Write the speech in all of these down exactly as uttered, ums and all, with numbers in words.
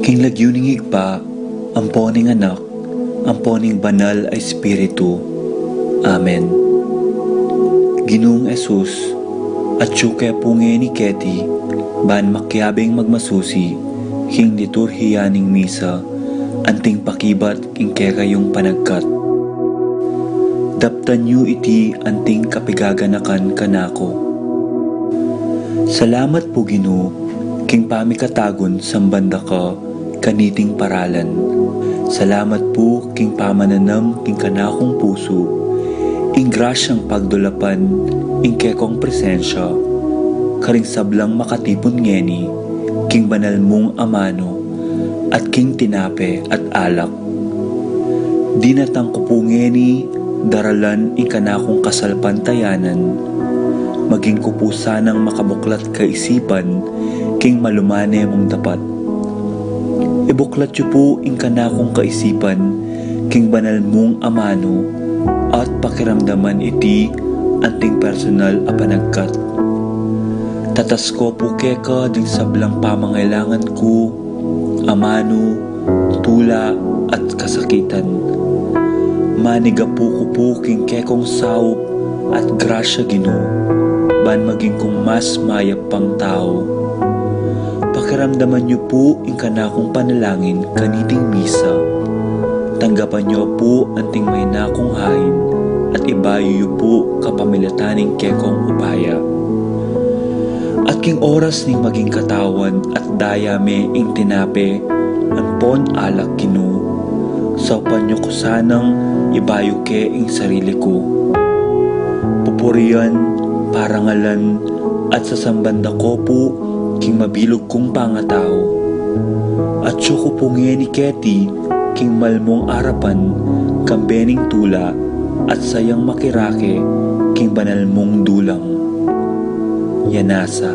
Ing lagyu ning Ibpa, ampo ning Anak, ampo ning Banal a Espiritu. Amen. Ginung Jesus, atyu ke pu ngeni keti, ban makiabing magmasusi king liturhiya ning misa, anting pakibat king kekayung panagkat. Daptan yu iti anting kapigaganakan kanaku. Salamat pu, Ginu, king pamikatagun samban da ka kaniting paralan. Salamat pu king pamananam king kanakung pusu ing grasyang pagdulapan ing kekong presensya karing sablang makatipun ngeni king banal mung amanu at king tinape at alak. Dinatang ku pu ngeni daralan ing kanakung kasalpantayanan, maging ku pu sanang makabuklat kaisipan king malumane mung dapat. Ibuklat yu pu ing kanakung kaisipan king banal mung amanu at pakiramdaman iti anting personal a panagkat. Tatas ku pu keka ding sablang pamangailangan ku, amanu, tula, at kasakitan. Manigapu ku pu king kekong saup at grasya, Ginu, ban maging kung mas mayap pang tau. Pakiramdaman yu pu ing kanakung panalangin kaniting misa. Tanggapan yu pu anting maina kung hain at ibayu yu pu kapamilatan ning kekong upaya. At king oras ning maging katawan at daya me ing tinape ampon alak, Ginu, saupan yu ku sanang ibayu ke ing sarili ku. Pupurian, parangalan, at sasamban da ku pu king mabilug kung pangatau. Atyu ku pu ngeni keti king malmung arapan kambe ning tula at sayang makirake king banal mung dulang. Yanasa.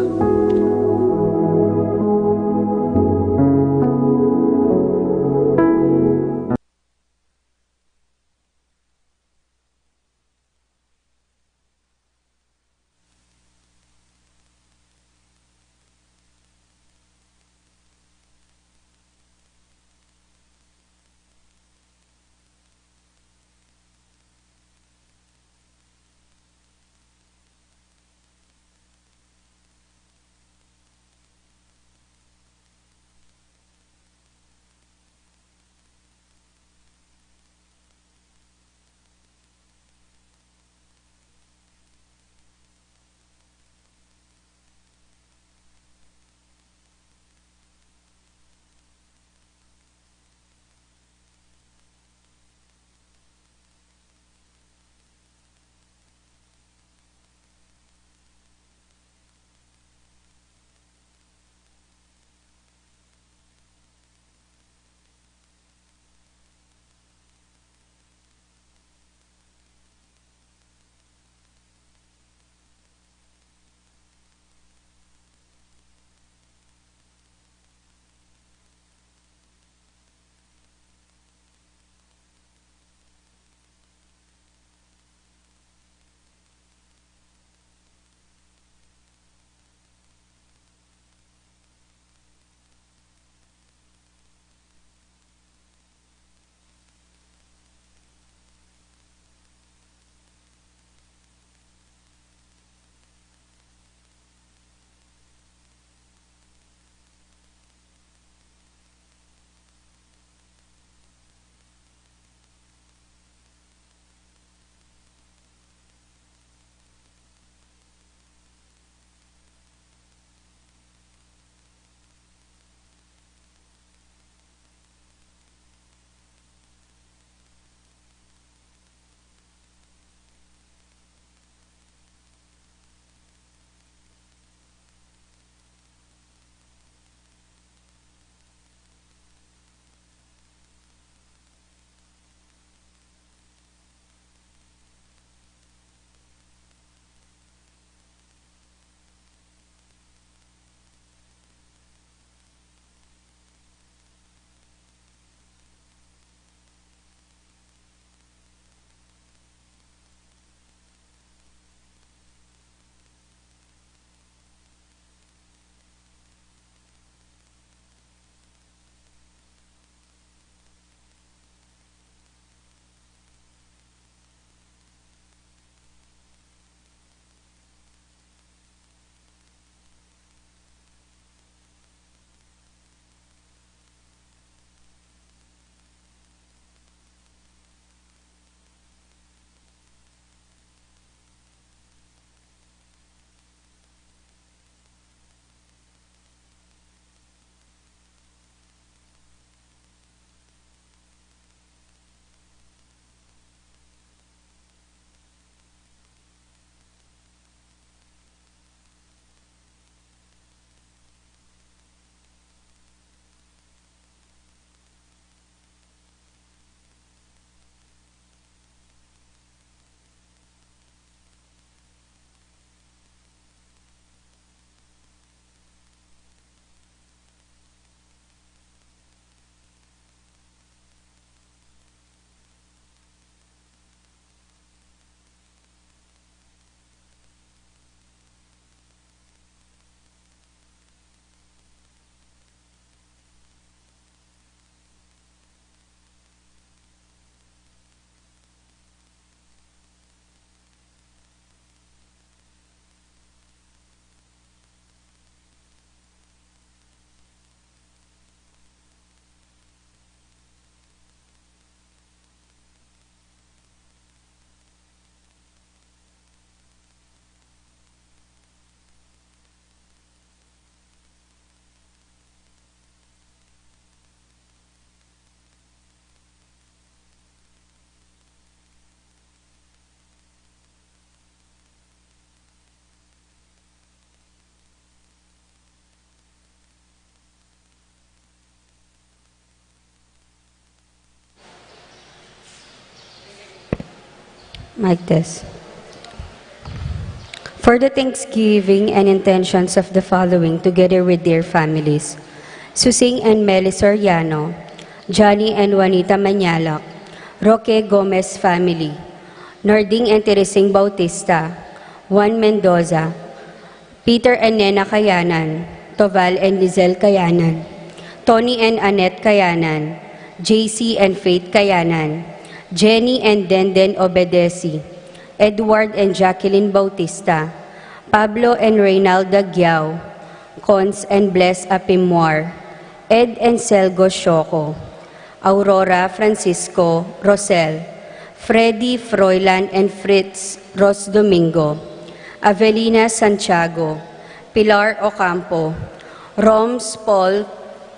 Mic test. For the thanksgiving and intentions of the following, together with their families: Susing and Meli Soriano, Johnny and Juanita Manyalak, Roque Gomez family, Nording and Teresing Bautista, Juan Mendoza, Peter and Nena Kayanan, Toval and Lizelle Kayanan, Tony and Annette Kayanan, J C and Faith Kayanan, Jenny and Denden Obedesi, Edward and Jacqueline Bautista, Pablo and Reynalda Giao, Cons and Bless Apimuar, Ed and Selgo Sioco, Aurora Francisco Rosel, Freddy Froilan and Fritz Ros Domingo, Avelina Santiago, Pilar Ocampo, Roms Paul,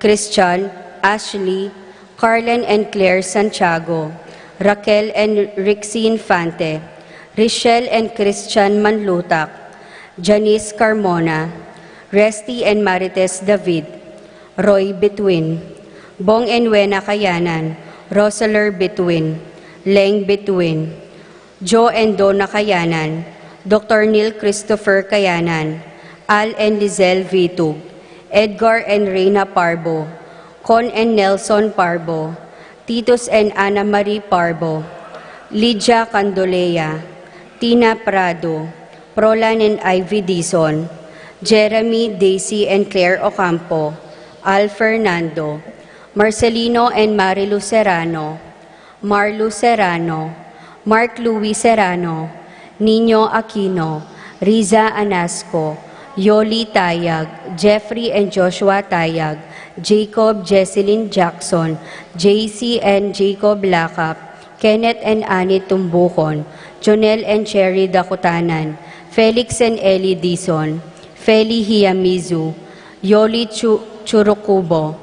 Christian, Ashley, Carlen and Claire Santiago, Raquel and Rixie Infante, Richelle and Christian Manlutak, Janice Carmona, Resty and Marites David, Roy Between, Bong and Wena Kayanan, Roseler Between, Leng Between, Joe and Donna Kayanan, Doctor Neil Christopher Kayanan, Al and Lizelle Vitug, Edgar and Reina Parbo, Con and Nelson Parbo, Titus and Ana Marie Parbo, Lydia Candolea, Tina Prado, Prolan and Ivy Dizon, Jeremy, Daisy and Claire Ocampo, Al Fernando, Marcelino and Marilu Serrano, Marlu Serrano, Mark Louis Serrano, Nino Aquino, Riza Anasco, Yoli Tayag, Jeffrey and Joshua Tayag, Jacob, Jesselyn Jackson, J C and Jacob Lakap, Kenneth and Annie Tumbukon, Jonel and Cherry Dakutanan, Felix and Ellie Dizon, Feli Hiamizu, Yoli Chu-, Churukubo,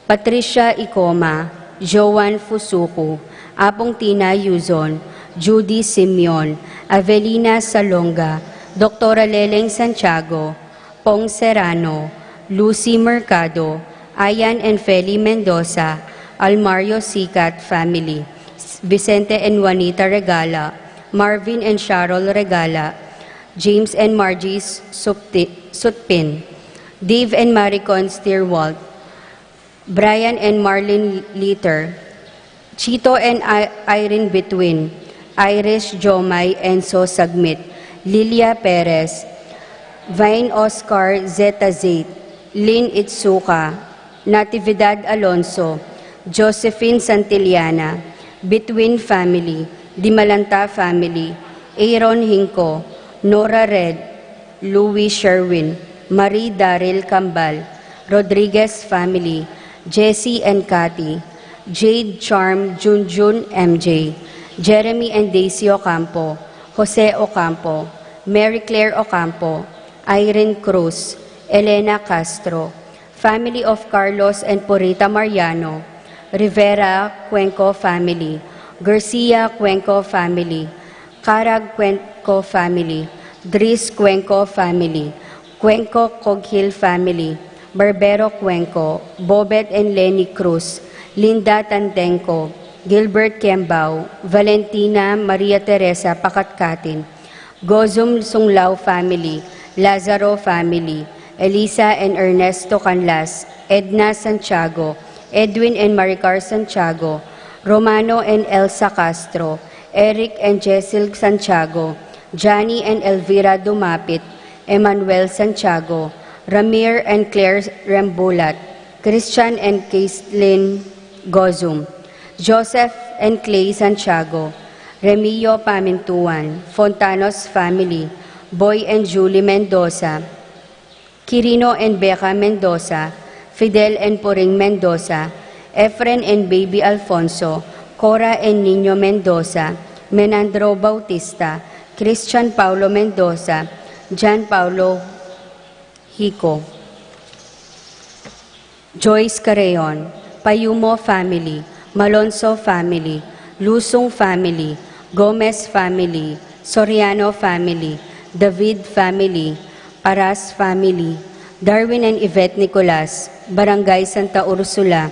Patricia Icoma, Joan Fusuku, Apong Tina Yuzon, Judy Simeon, Avelina Salonga, Doktora Leleng Santiago, Pong Serrano, Lucy Mercado, Ayan and Feli Mendoza, Almario Sicat family, Vicente and Juanita Regala, Marvin and Charol Regala, James and Margie Supti-, Sutpin, Dave and Maricon Steerwalt, Brian and Marlene Litter, Chito and I-, Irene Between, Iris Jomay Enzo Sagmit, Lilia Perez, Vine Oscar Zeta Zate, Lynn Itsuka, Natividad Alonso, Josephine Santillana, Between family, Dimalanta family, Aaron Hinco, Nora Red, Louis Sherwin, Marie Daryl Cambal, Rodriguez family, Jessie and Cathy, Jade, Charm, Junjun, M J, Jeremy and Daisy Ocampo, Jose Ocampo, Mary Claire Ocampo, Irene Cruz, Elena Castro, family of Carlos and Purita Mariano, Rivera Cuenco family, Garcia Cuenco family, Carag Cuenco family, Dris Cuenco family, Cuenco Coghill family, Barbero Cuenco, Bobet and Lenny Cruz, Linda Tandenco, Gilbert Kembao, Valentina Maria Teresa Pakatkatin, Gozum Sunglao family, Lazaro family, Elisa and Ernesto Canlas, Edna Santiago, Edwin and Maricar Santiago, Romano and Elsa Castro, Eric and Jessel Santiago, Johnny and Elvira Dumapit, Emmanuel Santiago, Ramir and Claire Rembulat, Christian and Caitlin Gozum, Joseph and Clay Santiago, Remio Pamintuan, Fontanos family, Boy and Julie Mendoza, Quirino and Becca Mendoza, Fidel and Puring Mendoza, Efren and Baby Alfonso, Cora and Nino Mendoza, Menandro Bautista, Christian Paulo Mendoza, John Paulo Hico, Joyce Carreon, Payumo family, Malonzo family, Lusung family, Gomez family, Soriano family, David family, Paras family, Darwin and Yvette Nicolas, Barangay Santa Ursula,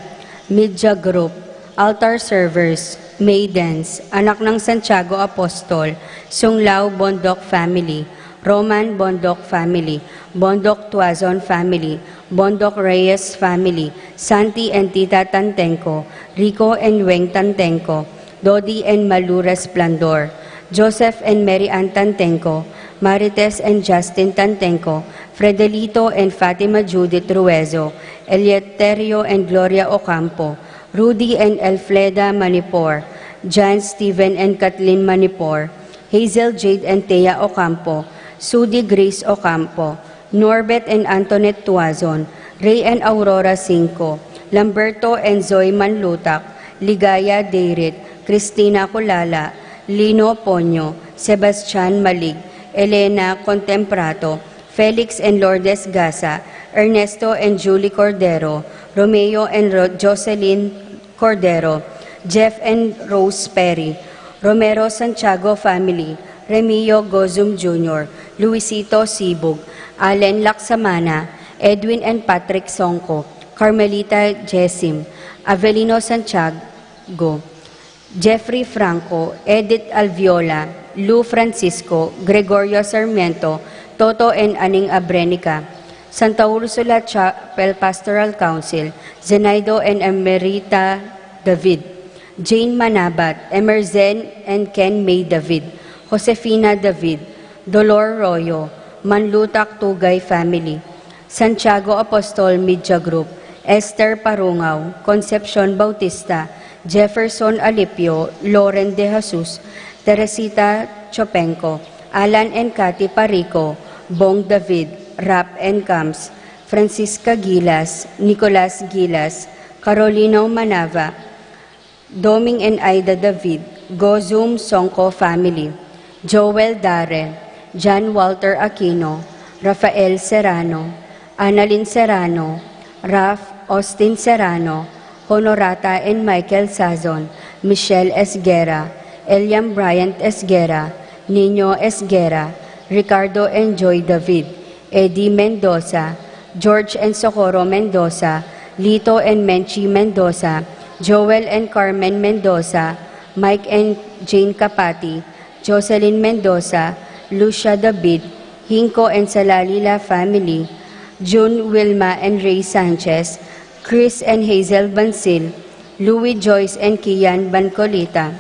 Media Group, Altar Servers, Maidens, anak ng Santiago Apostol, Sunglao Bondoc family, Roman Bondoc family, Bondoc Tuazon family, Bondoc Reyes family, Santi and Tita Tantenco, Rico and Weng Tantenco, Dodi and Malu Resplandor, Joseph and Mary Ann Tantenco, Marites and Justin Tantenco, Fredelito and Fatima Judith Ruezo, Eleuterio and Gloria Ocampo, Rudy and Elfreda Manipor, John Steven and Kathleen Manipor, Hazel Jade and Thea Ocampo, Sudi Grace Ocampo, Norbert and Antoinette Tuazon, Ray and Aurora Cinco, Lamberto and Zoe Manlutak, Ligaya Deirit, Christina Culala, Lino Ponyo, Sebastian Malig, Elena Contemprato, Felix and Lourdes Gasa, Ernesto and Julie Cordero, Romeo and Ro- Jocelyn Cordero, Jeff and Rose Perry, Romero Santiago family, Remio Gozum Junior, Luisito Sibug, Allen Laksamana, Edwin and Patrick Songco, Carmelita Jesim, Avelino Santiago, Jeffrey Franco, Edith Alviola, Lou Francisco, Gregorio Sarmiento, Toto and Aning Abrenica, Santa Ursula Chapel Pastoral Council, Zenaido and Emerita David, Jane Manabat, Emerzen and Ken May David, Josefina David, Dolor Royo, Manlutak Tugay family, Santiago Apostol Media Group, Esther Parungao, Concepcion Bautista, Jefferson Alipio, Loren De Jesus, Teresita Chopenco, Alan and Cathy Parico, Bong David, Rap and Camps, Francisca Gilas, Nicolas Gilas, Carolino Manava, Doming and Aida David, Gozum Songco family, Joel Dare, John Walter Aquino, Rafael Serrano, Annalyn Serrano, Ralph Austin Serrano, Honorata and Michael Sazon, Michelle Esguerra, Eliam Bryant Esguerra, Nino Esguerra, Ricardo and Joy David, Eddie Mendoza, George and Socorro Mendoza, Lito and Menchi Mendoza, Joel and Carmen Mendoza, Mike and Jane Capati, Jocelyn Mendoza, Lucia David, Hinco and Salalila family, June, Wilma and Ray Sanchez, Chris and Hazel Bansil, Louis, Joyce and Kian Bancolita,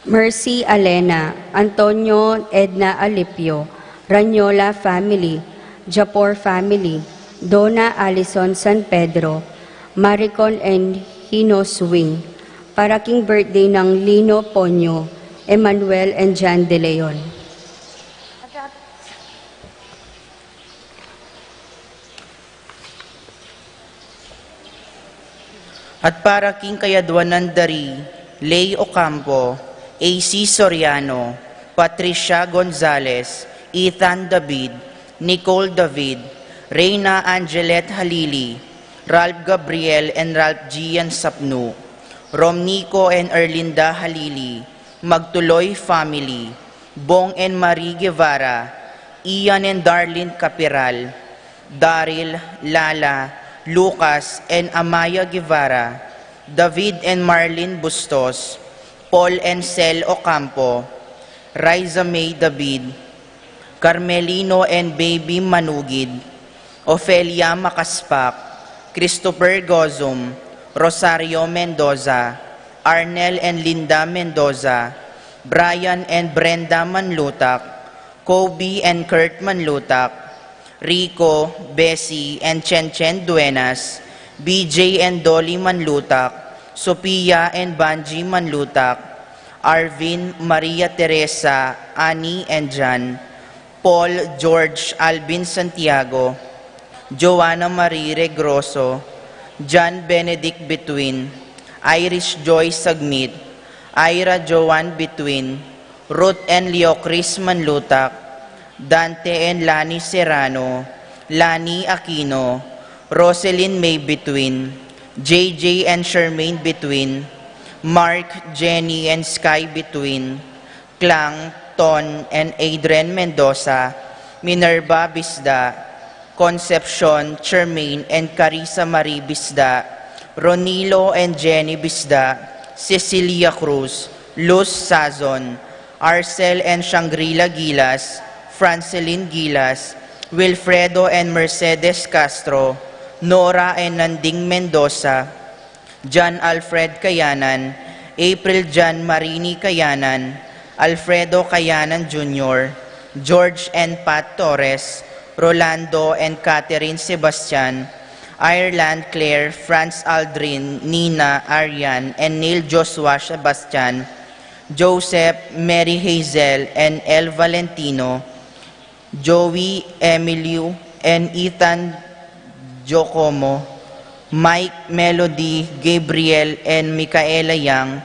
Mercy Alena, Antonio Edna Alipio, Ranyola family, Japor family, Dona Alison San Pedro, Maricon and Hino Swing, para king birthday ng Lino Ponyo, Emmanuel and Jan De Leon. At para king kayadwanan da ri Lay Ocampo, A C Soriano, Patricia Gonzalez, Ethan David, Nicole David, Reina Angelet Halili, Ralph Gabriel and Ralph Gian Sapnu, Romnico and Erlinda Halili, Magtuloy family, Bong and Marie Guevara, Ian and Darlene Capiral, Daryl, Lala, Lucas, and Amaya Guevara, David and Marlene Bustos, Paul and Sel Ocampo, Riza May David, Carmelino and Baby Manugid, Ofelia Macaspac, Christopher Gozum, Rosario Mendoza, Arnel and Linda Mendoza, Brian and Brenda Manlutak, Kobe and Kurt Manlutak, Rico, Bessie, and Chen Chen Duenas, B J and Dolly Manlutak, Sophia and Banji Manlutak, Arvin, Maria Teresa, Annie, and Jan, Paul, George, Alvin Santiago, Joanna Marie Regroso, John Benedict Bituin, Irish Joy Sagmit, Ira Joan Bituin, Ruth and Leo Chris Manlutak, Dante and Lani Serrano, Lani Aquino, Roselyn May Bituin, J J and Charmaine Bituin, Mark, Jenny, and Sky Bituin, Clang, Ton, and Adrian Mendoza, Minerva Bisda, Concepcion, Charmaine, and Carissa Marie Bisda, Ronilo and Jenny Bisda, Cecilia Cruz, Luz Sazon, Arcel and Shangri-La Gilas, Francelin Gilas, Wilfredo and Mercedes Castro, Nora and Nanding Mendoza, John Alfred Kayanan, April John Marini Kayanan, Alfredo Kayanan Junior, George and Pat Torres, Rolando and Catherine Sebastian, Ireland Claire, Franz Aldrin, Nina, Arian, and Neil Joshua Sebastian, Joseph, Mary Hazel, and El Valentino, Joey, Emilio, and Ethan Giacomo, Mike, Melody, Gabriel, and Micaela Yang,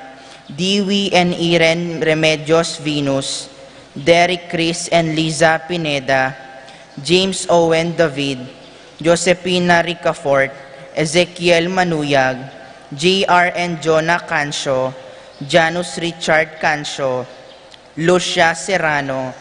Dewey and Irene Remedios Venus, Derek Chris and Liza Pineda, James Owen David, Josefina Ricafort, Ezekiel Manuyag, J R and Jonah Cancio, Janus Richard Cancio, Lucia Serrano,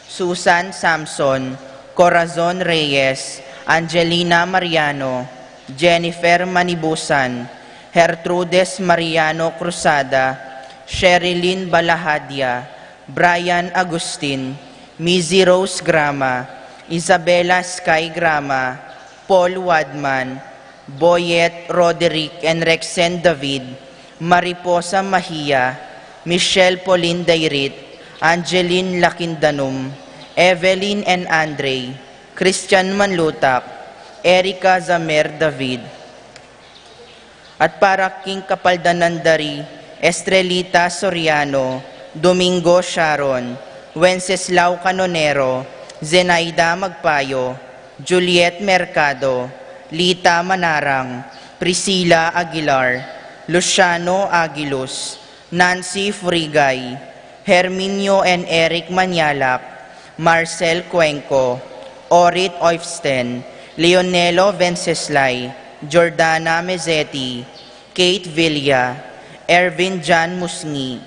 Susan Samson, Corazon Reyes, Angelina Mariano, Jennifer Manibusan, Gertrudes Mariano Cruzada, Sherilyn Balahadia, Brian Agustin, Mizzy Rose Grama, Isabella Sky Grama, Paul Wadman, Boyet Roderick and Rexen David, Mariposa Mahia, Michelle Pauline Dairit, Angeline Lakindanum, Evelyn and Andre, Christian Manlutak, Erica Zamer David. At para king kapaldanan da ri Estrelita Soriano, Domingo Sharon, Wenceslao Canonero, Zenaida Magpayo, Juliet Mercado, Lita Manarang, Priscilla Aguilar, Luciano Aguiluz, Nancy Furigay, Herminio and Eric Manialak, Marcel Cuenco, Orit Oifsten, Leonelo Venceslay, Jordana Mezeti, Kate Villa, Ervin John Musngi,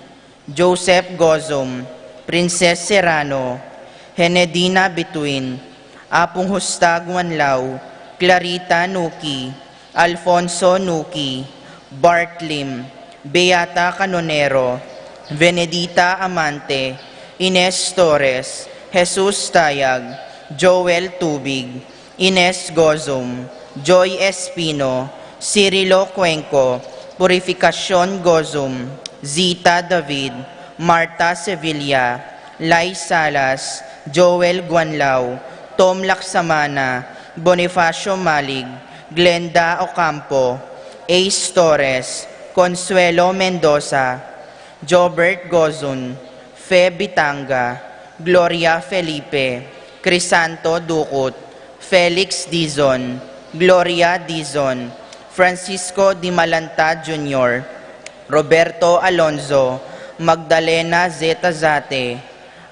Joseph Gozum, Princess Serrano, Henedina Bituin, Apung Husta Guanlao, Clarita Nuki, Alfonso Nuki, Bart Lim, Beata Canonero, Venedita Amante, Ines Torres, Jesus Tayag, Joel Tubig, Ines Gozum, Joy Espino, Cirilo Cuenco, Purificacion Gozum, Zita David, Marta Sevilla, Lai Salas, Joel Guanlao, Tom Laksamana, Bonifacio Malig, Glenda Ocampo, Ace Torres, Consuelo Mendoza, Jobert Gozun, Fe Bitanga, Gloria Felipe, Crisanto Ducut, Felix Dizon, Gloria Dizon, Francisco Dimalanta Junior, Roberto Alonzo, Magdalena Zeta Zate,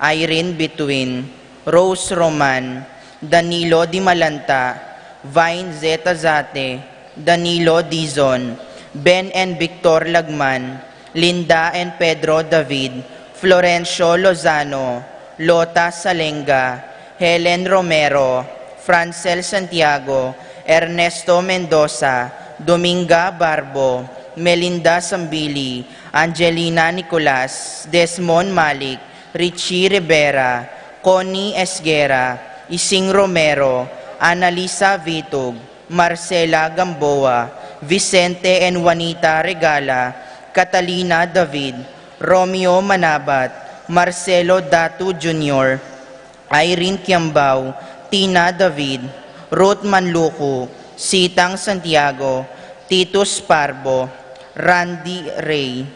Irene Bituin, Rose Roman, Danilo Dimalanta, Vine Zeta Zate, Danilo Dizon, Ben and Victor Lagman, Linda and Pedro David, Florencio Lozano, Lota Salenga, Helen Romero, Francel Santiago, Ernesto Mendoza, Dominga Barbo, Melinda Sambili, Angelina Nicolas, Desmond Malik, Richie Rivera, Connie Esguerra, Ising Romero, Annalisa Vitug, Marcela Gamboa, Vicente and Juanita Regala, Catalina David, Romeo Manabat, Marcelo Datu Junior, Irene Kiambao, Tina David, Ruth Manluku, Sitang Santiago, Titus Parbo, Randy Rey,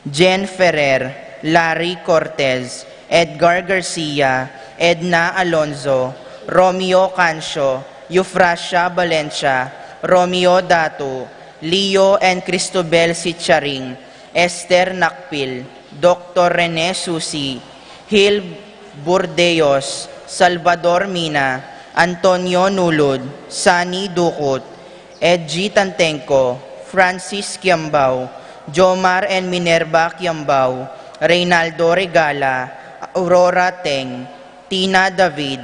Jen Ferrer, Larry Cortez, Edgar Garcia, Edna Alonzo, Romeo Cancio, Eufrasia Valencia, Romeo Datu, Leo and Cristobel Sicharing, Esther Nakpil, Doctor Rene Susi, Hil Burdeos, Salvador Mina, Antonio Nulud, Sani Ducut, Edgy Tantengco, Francis Kiambao, Jomar and Minerva Kiambao, Reynaldo Regala, Aurora Teng, Tina David,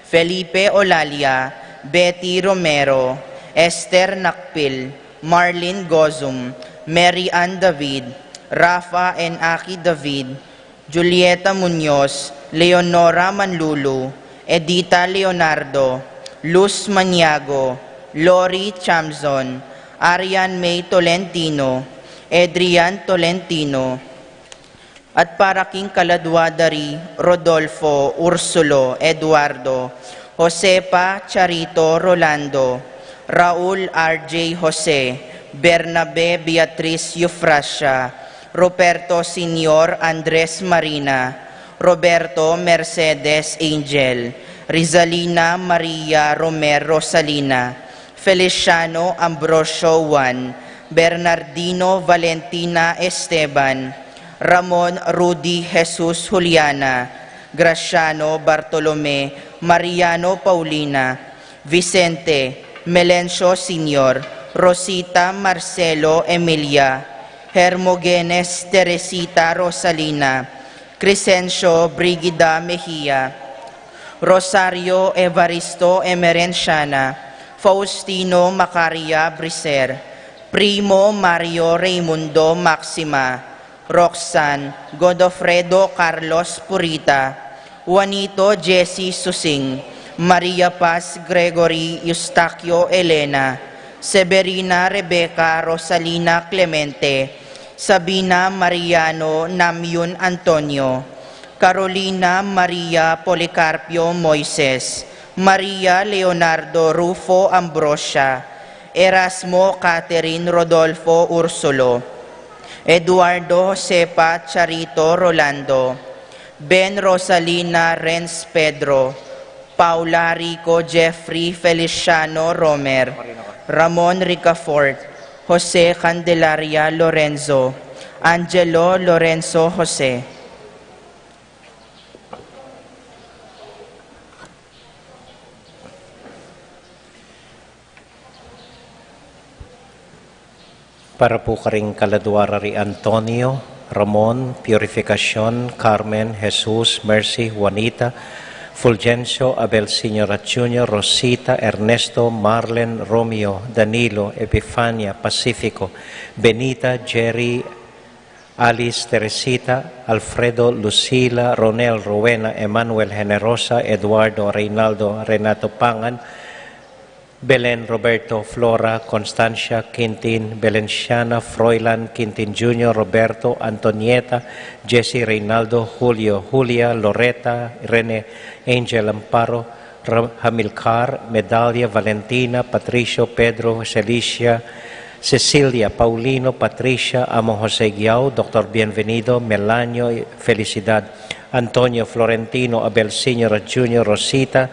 Felipe Olalia, Betty Romero, Esther Nakpil, Marlene Gozum, Mary Ann David, Rafa and Aki David, Julieta Muñoz, Leonora Manlulu, Edita Leonardo, Luz Maniago, Lori Chamzon, Arian May Tolentino, Adrian Tolentino, at para king kaladua da ri Rodolfo, Ursulo, Eduardo, Josefa, Charito, Rolando, Raul, R J, Jose, Bernabe, Beatriz, Eufrasia, Ruperto, Senior, Andres, Marina, Roberto, Mercedes, Angel, Rizalina, Maria, Romer, Rosalina, Feliciano, Ambrosio, Juan, Bernardino, Valentina, Esteban, Ramon, Rudy, Jesus, Juliana, Graciano, Bartolome, Mariano, Paulina, Vicente, Melencio, Senior, Rosita, Marcelo, Emilia, Hermogenes, Teresita, Rosalina, Crescencio, Brigida, Mejia, Rosario, Evaristo, Emerenciana, Faustino, Macaria, Briser, Primo, Mario, Raimundo, Maxima, Roxanne, Godofredo, Carlos, Purita, Juanito, Jesse, Susing, Maria Paz, Gregory, Eustaquio, Elena, Severina, Rebecca, Rosalina, Clemente, Sabina, Mariano, Namyun, Antonio, Carolina, Maria, Policarpio, Moises, Maria, Leonardo, Rufo, Ambrosia, Erasmo, Catherine, Rodolfo, Ursulo, Eduardo, Josefa, Charito, Rolando, Ben, Rosalina, Renz, Pedro, Paula, Rico, Jeffrey, Feliciano, Romer, Ramon, Ricafort, Jose, Candelaria, Lorenzo, Angelo, Lorenzo, Jose. Para pu karing kaladua ra ri Antonio, Ramon, Purificacion, Carmen, Jesus, Mercy, Juanita, Fulgencio, Abel Senior at Junior, Rosita, Ernesto, Marlen, Romeo, Danilo, Epifania, Pacifico, Benita, Jerry, Alice, Teresita, Alfredo, Lucila, Ronel, Rowena, Emmanuel, Generosa, Eduardo, Reynaldo, Renato Pangan, Belen, Roberto, Flora, Constancia, Quintin, Belenciana, Froilan, Quintin Junior, Roberto, Antonieta, Jesse, Reynaldo, Julio, Julia, Loreta, Rene, Angel, Amparo, Ra-, Hamilcar, Medalia, Valentina, Patricio, Pedro, Celicia, Cecilia, Paulino, Patricia, Amo Jose Guiao, Doctor Bienvenido, Melanio, Felicidad, Antonio, Florentino, Abel Senior, Junior, Rosita,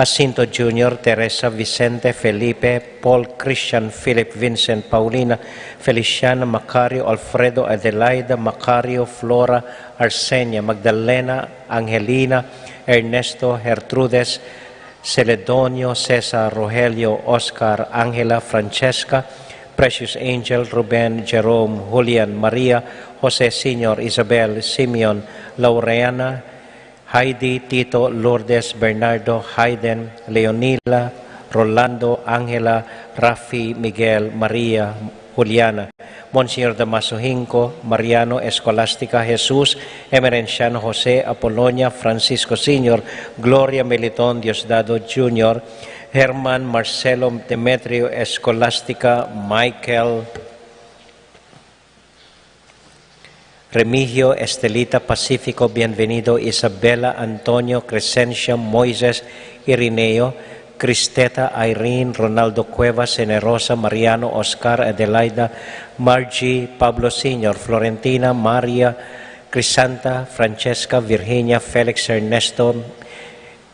Jacinto Junior, Teresa, Vicente, Felipe, Paul, Christian, Philip, Vincent, Paulina, Feliciana, Macario, Alfredo, Adelaida, Macario, Flora, Arsenia, Magdalena, Angelina, Ernesto, Gertrudes, Celedonio, Cesar, Rogelio, Oscar, Angela, Francesca, Precious Angel, Ruben, Jerome, Julian, Maria, Jose Senior, Isabel, Simeon, Laureana, Heidi, Tito, Lourdes, Bernardo, Hayden, Leonila, Rolando, Angela, Rafi, Miguel, Maria, Juliana, Monsignor Damaso Hinco, Mariano, Escolastica, Jesus, Emerenciano, Jose, Apolonia, Francisco Senior, Gloria, Meliton, Diosdado Junior, Herman, Marcelo, Demetrio, Escolastica, Michael, Remigio, Estelita, Pacifico, Bienvenido, Isabela, Antonio, Crescencia, Moises, Irineo, Cristeta, Irene, Ronaldo Cuevas, Generosa, Mariano, Oscar, Adelaida, Margie, Pablo Senior, Florentina, Maria, Crisanta, Francesca, Virginia, Felix, Ernesto,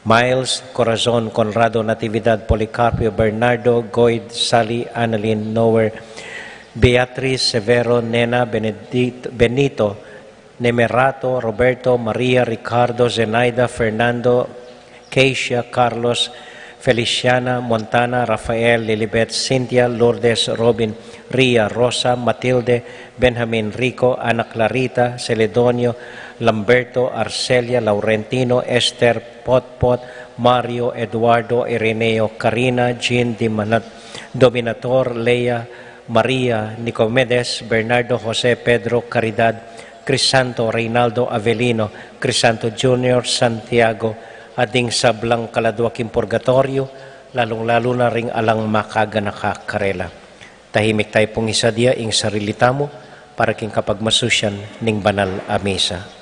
Miles, Corazon, Conrado, Natividad, Policarpio, Bernardo, Goid, Sally, Annalyn, Noel, Beatriz, Severo, Nena, Benedit-, Benito, Nemerato, Roberto, Maria, Ricardo, Zenaida, Fernando, Keisha, Carlos, Feliciana, Montana, Rafael, Lilibet, Cynthia, Lourdes, Robin, Ria, Rosa, Matilde, Benjamin, Rico, Ana Clarita, Celedonio, Lamberto, Arcelia, Laurentino, Esther, Potpot, Mario, Eduardo, Ireneo, Karina, Jean, Dimanat-, Dominator, Lea, Maria, Nicomedes, Bernardo, Jose, Pedro, Caridad, Crisanto, Reynaldo, Avelino, Crisanto Junior, Santiago, at ding sablang kaladua king purgatoryo, lalung-lalu na ring alang makaganaka karela. Tahimik tamu pung isadia ing sarili tamu para king kapagmasusyan ning banal a misa.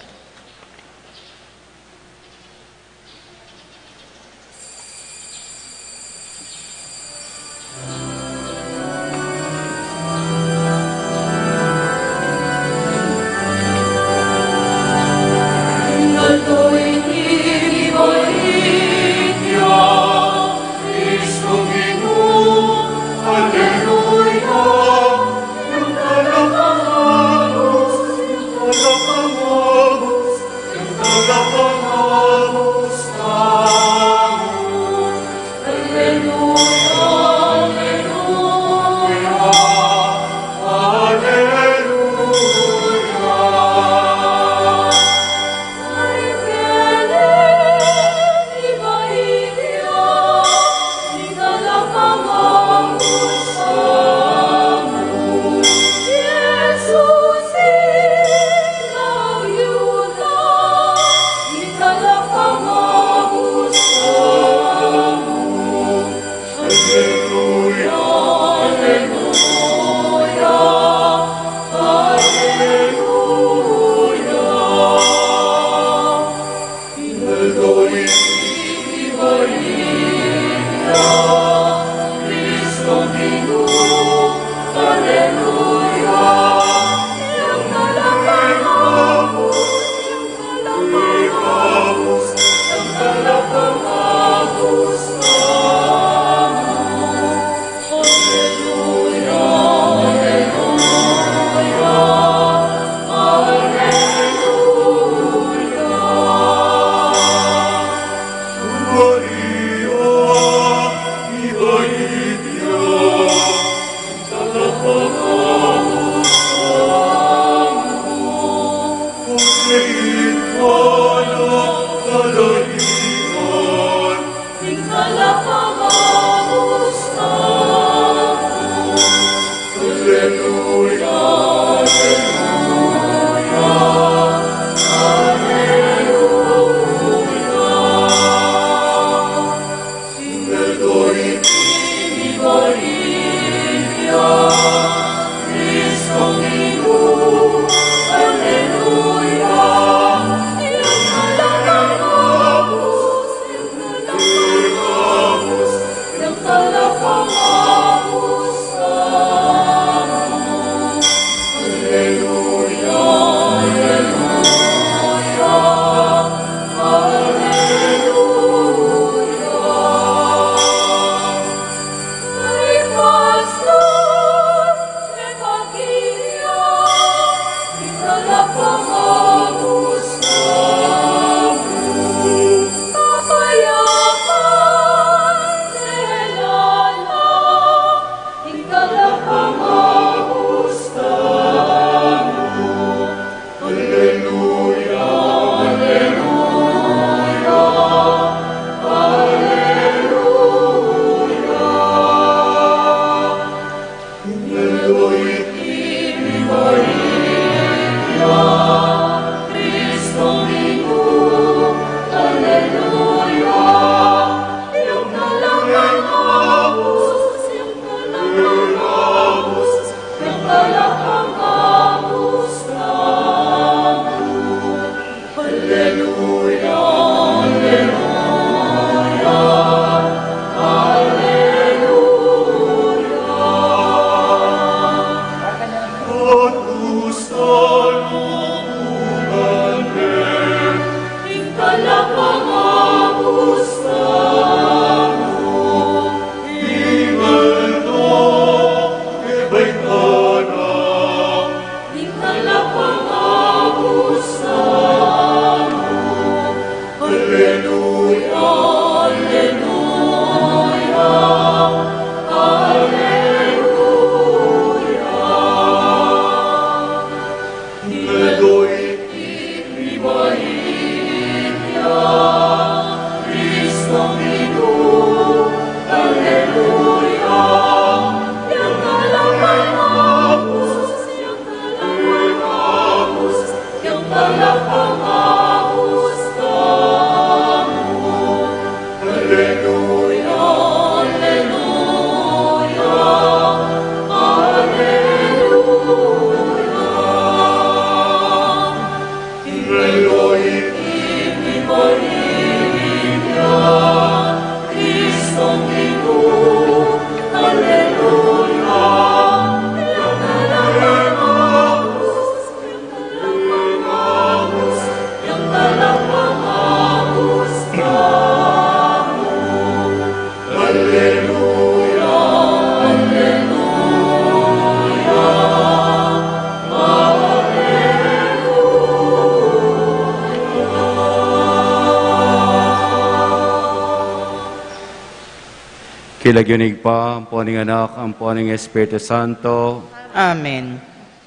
King lagyu ning Ibpa, ampo ning Anak, ampo ning Espiritu Santo. Amen.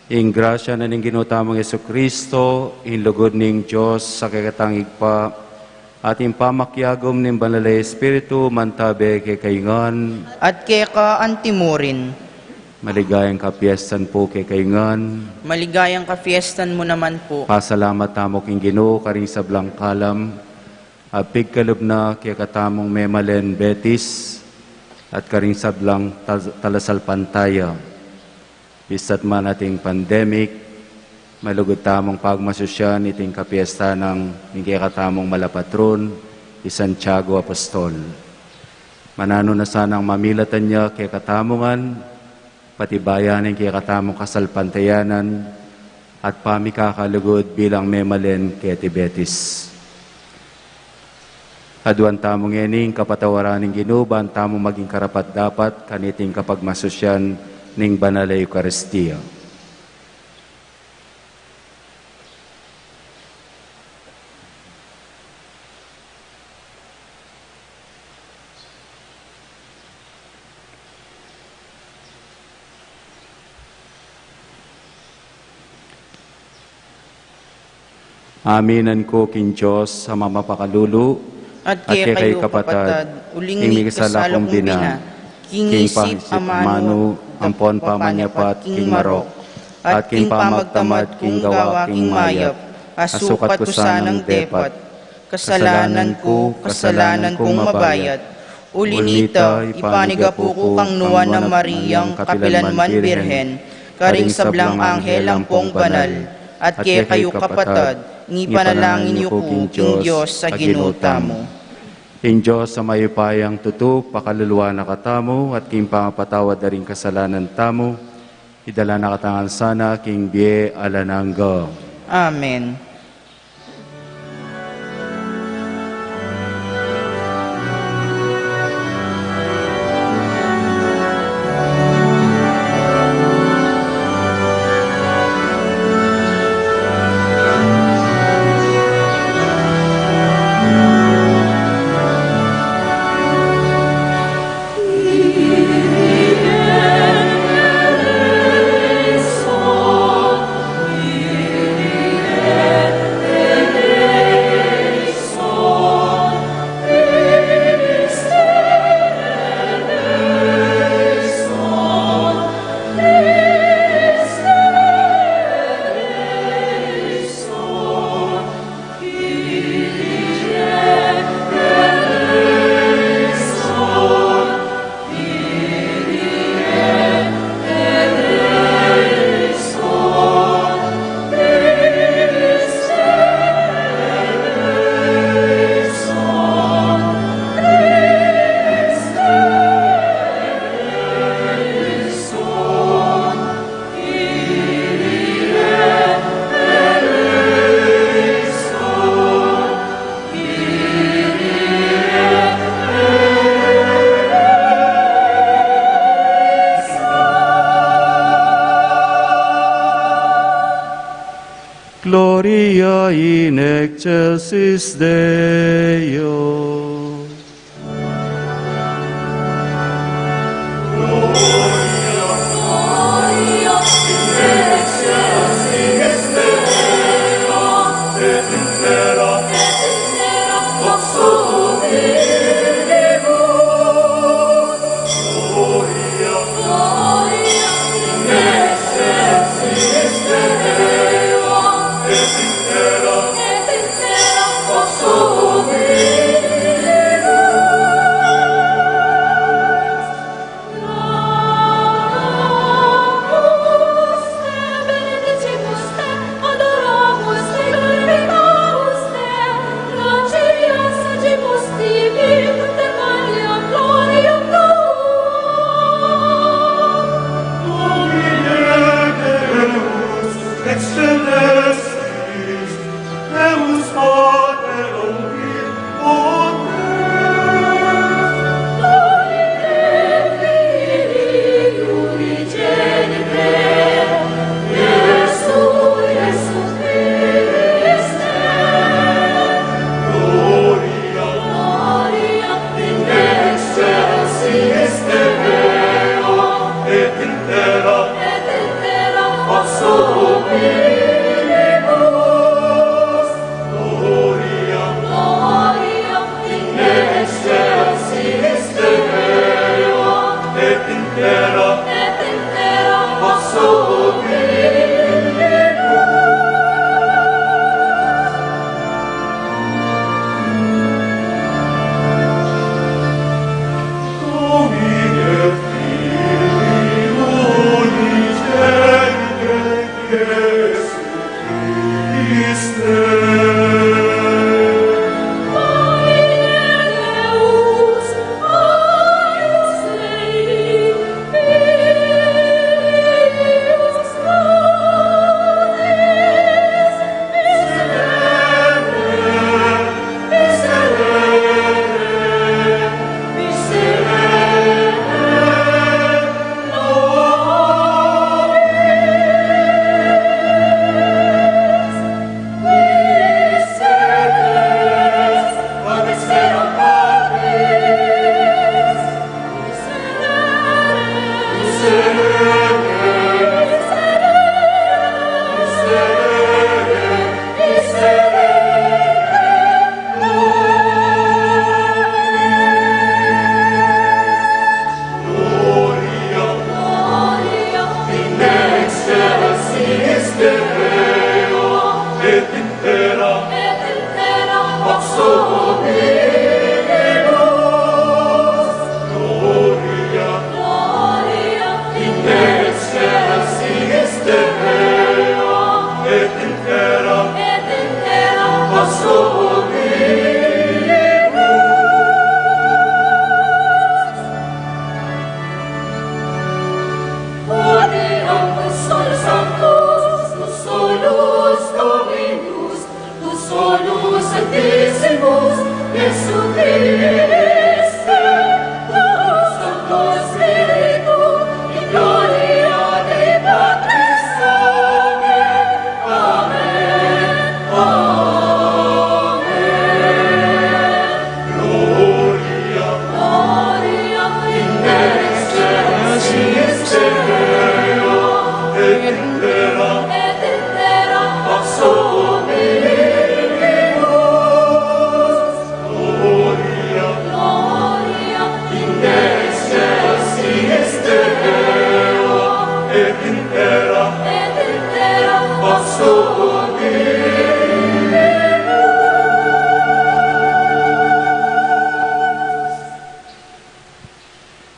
Ing grasya na ning Ginu tamung Jesucristo, ing lugud ning Dios a kekatang Ibpa, at ing pamakiagum ning Banal a Espiritu, mantabe kekayu ngan. At keka antimurin. Maligayang kapiestan pu kekayu ngan. Maligayang kapiestan mu naman pu. Pasalamat tamu king Ginu karing sablang kalam a pigkalub na kekatamung memalen Betis at karing sablang tal-, talasalpantaya. Bistat man ating pandemic, malugud tamung pagmasusyan iting kapiestan ning kekatamung malapatron, i Santiago Apostol. Mananu na sanang mamilatan ya kekatamu ngan, patibayan ing kekatamung kasalpantayanan at pamikakalugud bilang memalen keti Betis. Aduan tamu ngeni ing kapatawaran ning Ginu ban tamu maging karapat-dapat kaniting kapagmasusyan ning Banal a Eukaristia. Aminan ku king Dios a mamapakalulu, at kekayu kapatad, uling mikasala kung bina, king isip, amanu, ampon pamanyapat king marok, at king pamagtamad king gawa king mayap, a sukat ku sanang depat. Kasalanan ku, kasalanan kung mabayat. Uli nita, ipanigapu ku kang Nuan a Mariang kapilanman Birhen, karing sablang anghel ampong banal, at kekayu kapatad, ngipanalangin yu ku king Dios a Ginu tamu. Ing Dios a mayupayang tutu, pakaluluan na katamu, at king pamapatawad da ring kasalanan tamu, idala na katamu ngan sana king bie alang angga. Amen. Gloria in excelsis Deo.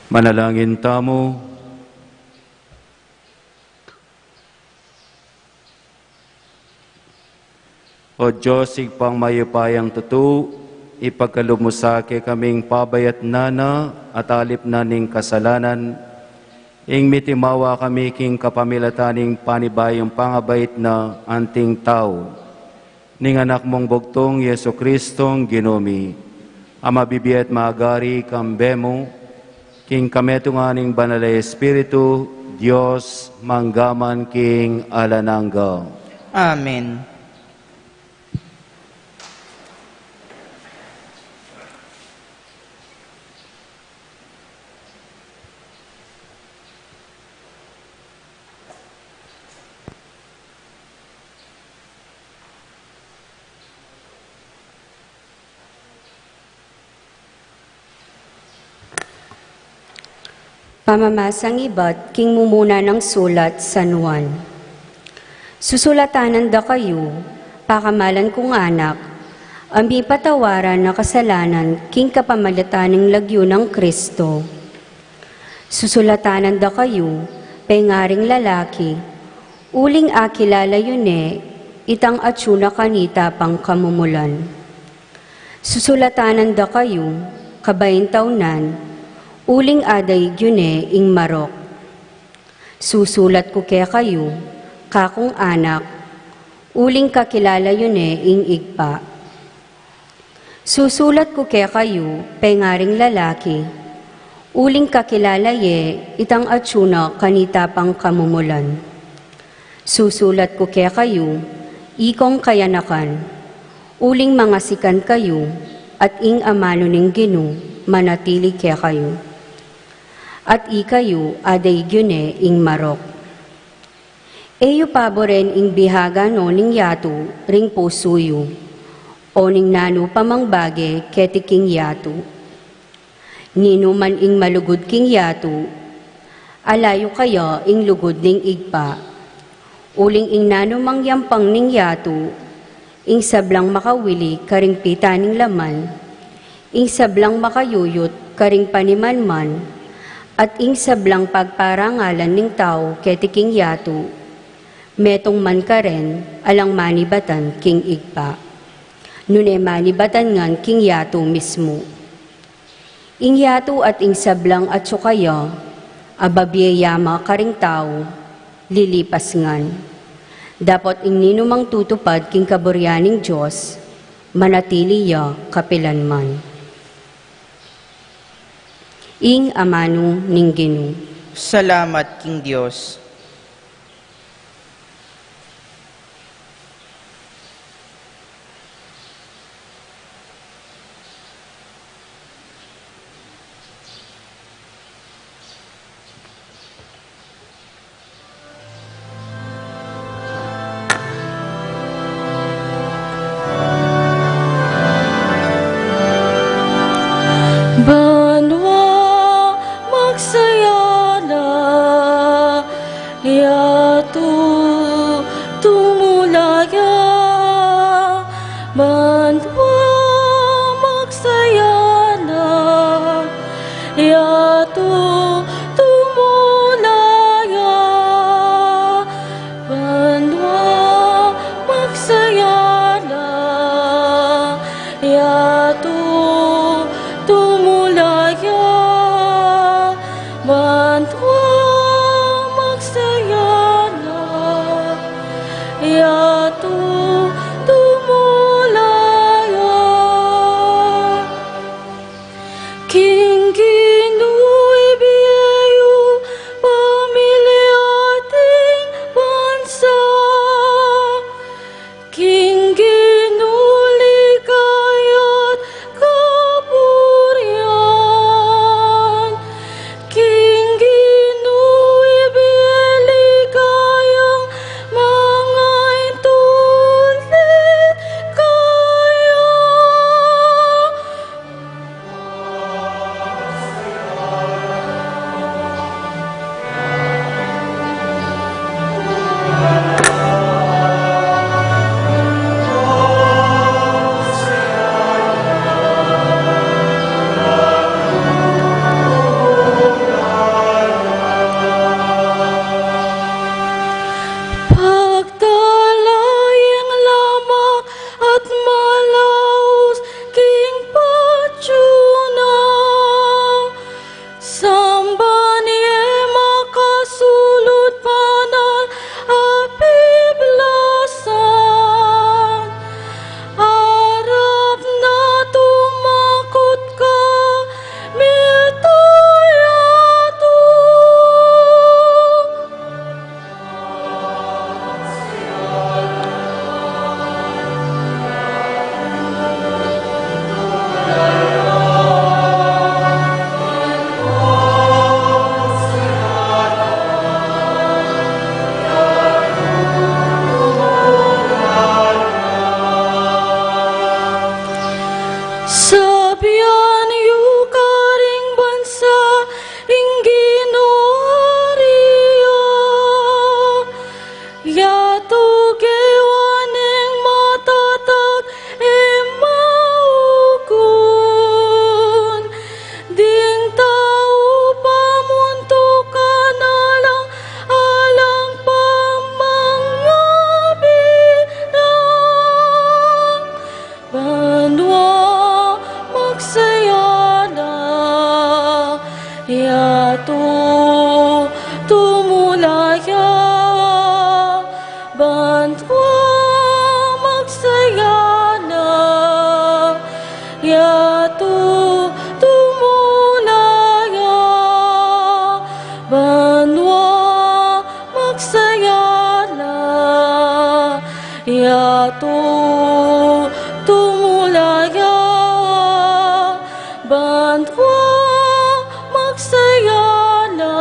Manalangin tamu. O Dios, Ibpang mayupayang tutu, ipagkalub mu sa kekaming pabayatnan na at alip na ning kasalanan, ing mitimawa kami king kapamilatan ning panibayung pangabait na anting tau ning Anak mung bugtung, Jesucristong Ginu mi, a mabibie at magari kambe mu, king kametungan ning Banal a Espiritu, Dios, mangga man king alang angga. Amen. Pamamasang ibat king mumuna nang sulat San Juan. Susulatan da kayu, pakamalan kung anak, a mipatawaran na kasalanan king kapamilatan ning lagyu nang Kristo. Susulatan da kayu, pengaring lalaki, uling akilala yu ne itang atyu na kanita pang kamumulan. Susulatan da kayu, kabayung taunan, uling adaig yu ne ing marok. Susulat ku kekayu, kakung anak, uling kakilala yu ne ing Ibpa. Susulat ku kekayu, pengaring lalaki, uling kakilala ye itang atyu na kanita pang kamumulan. Susulat ku kekayu, ikong kayanakan, uling mangasikan kayu, at ing amanu ning Ginu manatili kekayu. At ikayu, adaig yu ne ing marok. E yu paburen ing bihagan no ning yatu ring pusu yu, o ning nanu pa mang bage keti king yatu. Ninu man ing malugud king yatu, Ala yu kaya ing lugud ning Ibpa, uling ing nanumang yampang ning yatu, ing sablang makawili karing pita ning laman, ing sablang makayuyut karing panimanman, at ing sablang pagparangalan ning tau keti king yatu, metung man karen alang manibatan king Ibpa, nune manibatan ngan king yatu mismu. Ing yatu at ing sablang atsu kaya, a babie ya ma karing tau, lilipas ngan. Dapot ing ninumang tutupad king kaburian ning Dios, manatili ya kapilanman. Ing amanu ning Ginu. Salamat king Dios. Banua magsaya na, yatu tumula ya. Banua magsaya na, yatu tumula ya. Banua magsaya na, yatu tumula ya. Banua magsaya na, yatu tumula ya. King Ginu ibie yu pamilya at ing bansa. King Ginu ligaya at kapurian. King Ginu ibie ligaya at mangaintulid kaya. Pagtalayang lamak at malaus king patsu na, samban ye makasulud banal a piblasan. Arap na tumakut ka, miltaya tu. Sabian yu karing bansa, ing Ginu ari ya. Yatu gewa neng matatag e maukun. Ding tau pamuntukan alang, alang pamangabilang. Banua magsaya na, yatu tumula ya. Banua magsaya na, yatu tumula ya. Banua magsaya na, yatu tumula ya. Banua magsaya na,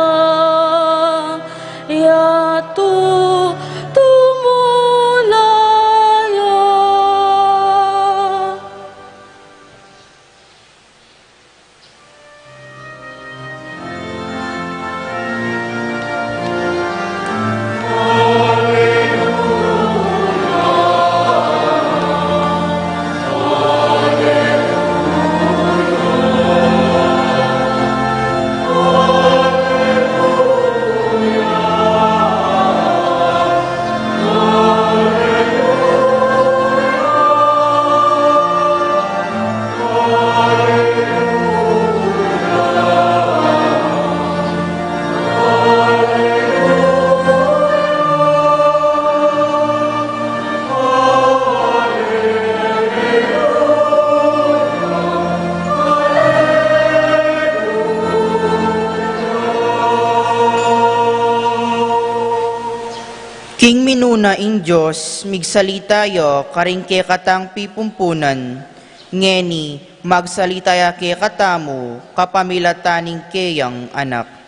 King minuna ing Dios, migsalita ya karing kekatang pipumpunan, ngeni magsalita ya kekatamu kapamilatan ning keyang Anak.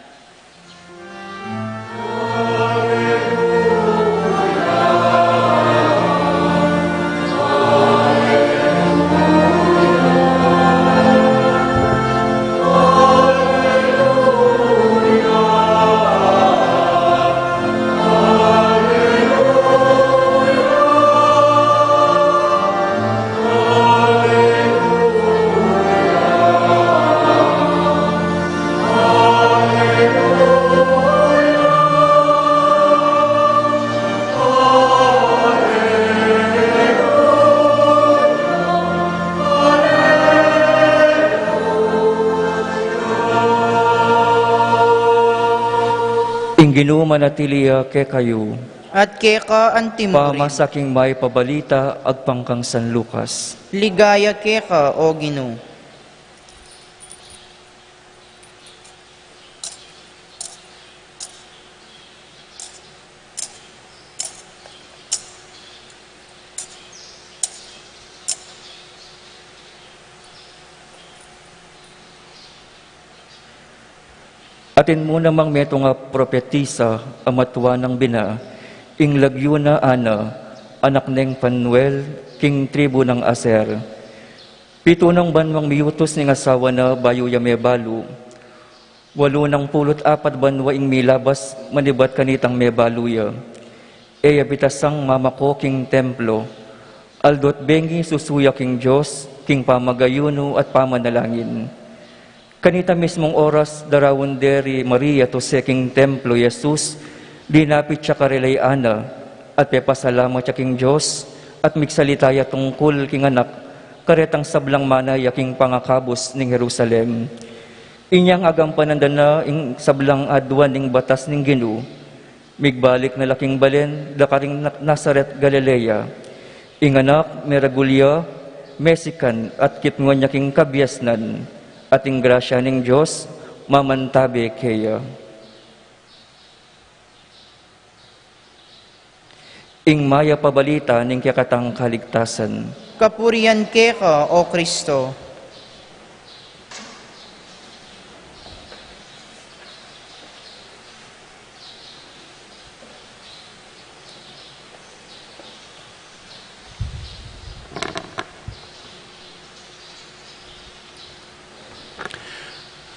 Ing Ginu manatili ya kekayu. At keka antimurin. Pamasa king Mayap a Balita agpang kang San Lucas. Ligaya keka, O Ginu. Atin mu namang metung a propetisa a matua nang bina ing lagyu na Ana, anak neng Fanuel, king tribu nang Aser. Pitu nang banwang miyutus ning asawa na bayu ya mebalu. Walu nang pulu't apat banwa ing milabas manibat kanitang mebalu ya. E ya bitasang mamako king templo. Aldo't bengi susu ya king Dios, king pamagayunu at pamanalangin. Kanita mismung oras, daraun de ri Maria at Jose king templo i Jesus, dinapit ya karela i Ana, at pepasalamat ya king Dios, at migsalita ya tungkul king anak, karetang sablang mana ya king pangakabus ning Jerusalem. Inyang agampanan da na ing sablang aduan ning batas ning Ginu, migbalik na la king balen da karing Na-, Nazaret, Galilea. Ing anak meragul ya, mesikan at kipnguan ya king kabiasnan, at ing grasya ning Dios mamantabe keya. Ing Mayap a Balita ning kekatang kaligtasan. Kapurian keka, O Kristo.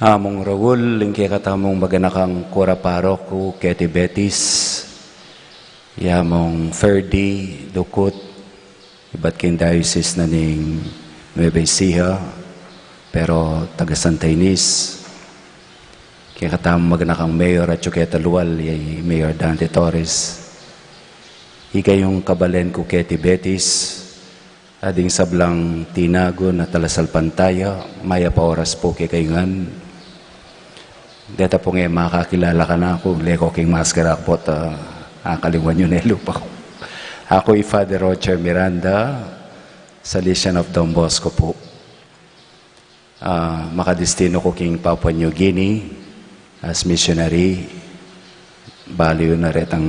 Among Raul, ing kekatamung maganakang kura paroku keti Betis, i Among Ferdy Ducut, ibat king diocese na ning Nueva Ecija, pero taga Santa Ines. Kekatamung maganakang mayor at keta lual, i Mayor Dante Torres. Ikayung kabalen ku keti Betis, at ding sablang tinagun at talasalpantaya, mayap a oras pu kekayu ngan. Deta pung e makakilala kanaku, leko king maskara ku pu at, ah, akalingwan yu ne lupa ku. Aku i Father Roger Miranda, Salesian of Don Bosco pu. Ah, makadestino ku king Papua New Guinea as missionary. Balu yu na retang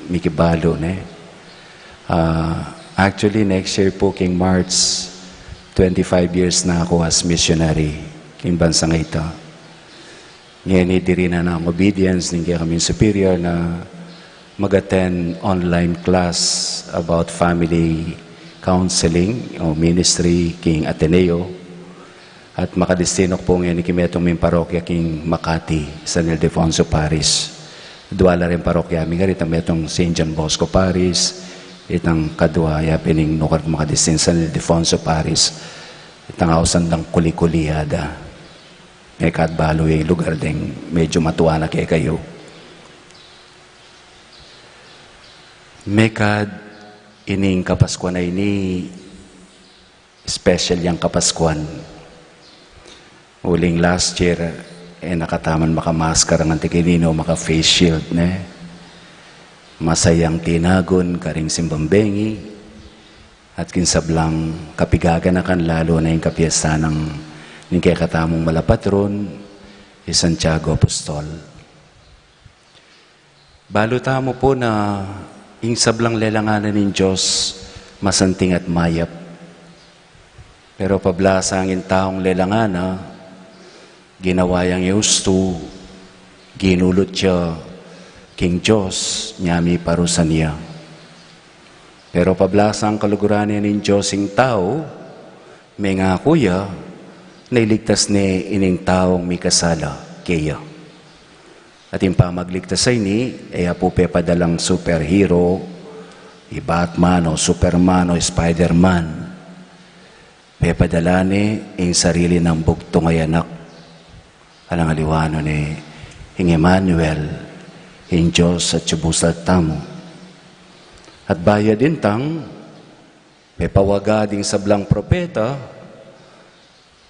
mikibalu, ne? Ah, actually, next year pu king March, twenty-five years na ku as missionary king bansang ita. Ngeni dirinan na ing obedience ning kekaming superior na mag-attend online class about family counseling o ministry king Ateneo. At makadestino ku pu ngeni king metung ming parokya king Makati, San Ildefonso Parish. Dua la ring parokya mi ngeni, itang metung Saint John Bosco Parish, itang kadua ya pin ing nukar ku makadestino, San Ildefonso Parish. Itang ausan dang kuli-kuli ya da. Mekad balu ing lugar deng medyo matua na kekayu. Mekad ining Kapaskuan a ini, special yang Kapaskuan. Uling last year, e na kataman makamaskara ngan anti kaninu maka-face shield, ne? Masayang tinagun karing simbang bengi, at king sablang kapigaganakan, lalu na ing kapiesta nang ning kekatamung malapatron, i Santiago Apostol. Balu tamu pu na Ing sablang lelangan na ning Dios, masanting at mayap. Pero pablasang ing taung lelangan na, ginawa yang iustu, ginulut ya king Dios, nya miparusa ya. Pero pablasang kaluguran ne ning Dios ing tau, mengaku ya, na iligtas ne ining taung mikasala keya. At ing pamagligtas a ini, e ya pu pepadalang superhero, i Batman o Superman o Spider-Man. Pepadala ne ing sarili nang bugtung a anak. Alang aliwa no ne, ing Emmanuel, ing Dios atyu busal tamu. At bayu dintang, pepawaga ding sablang propeta,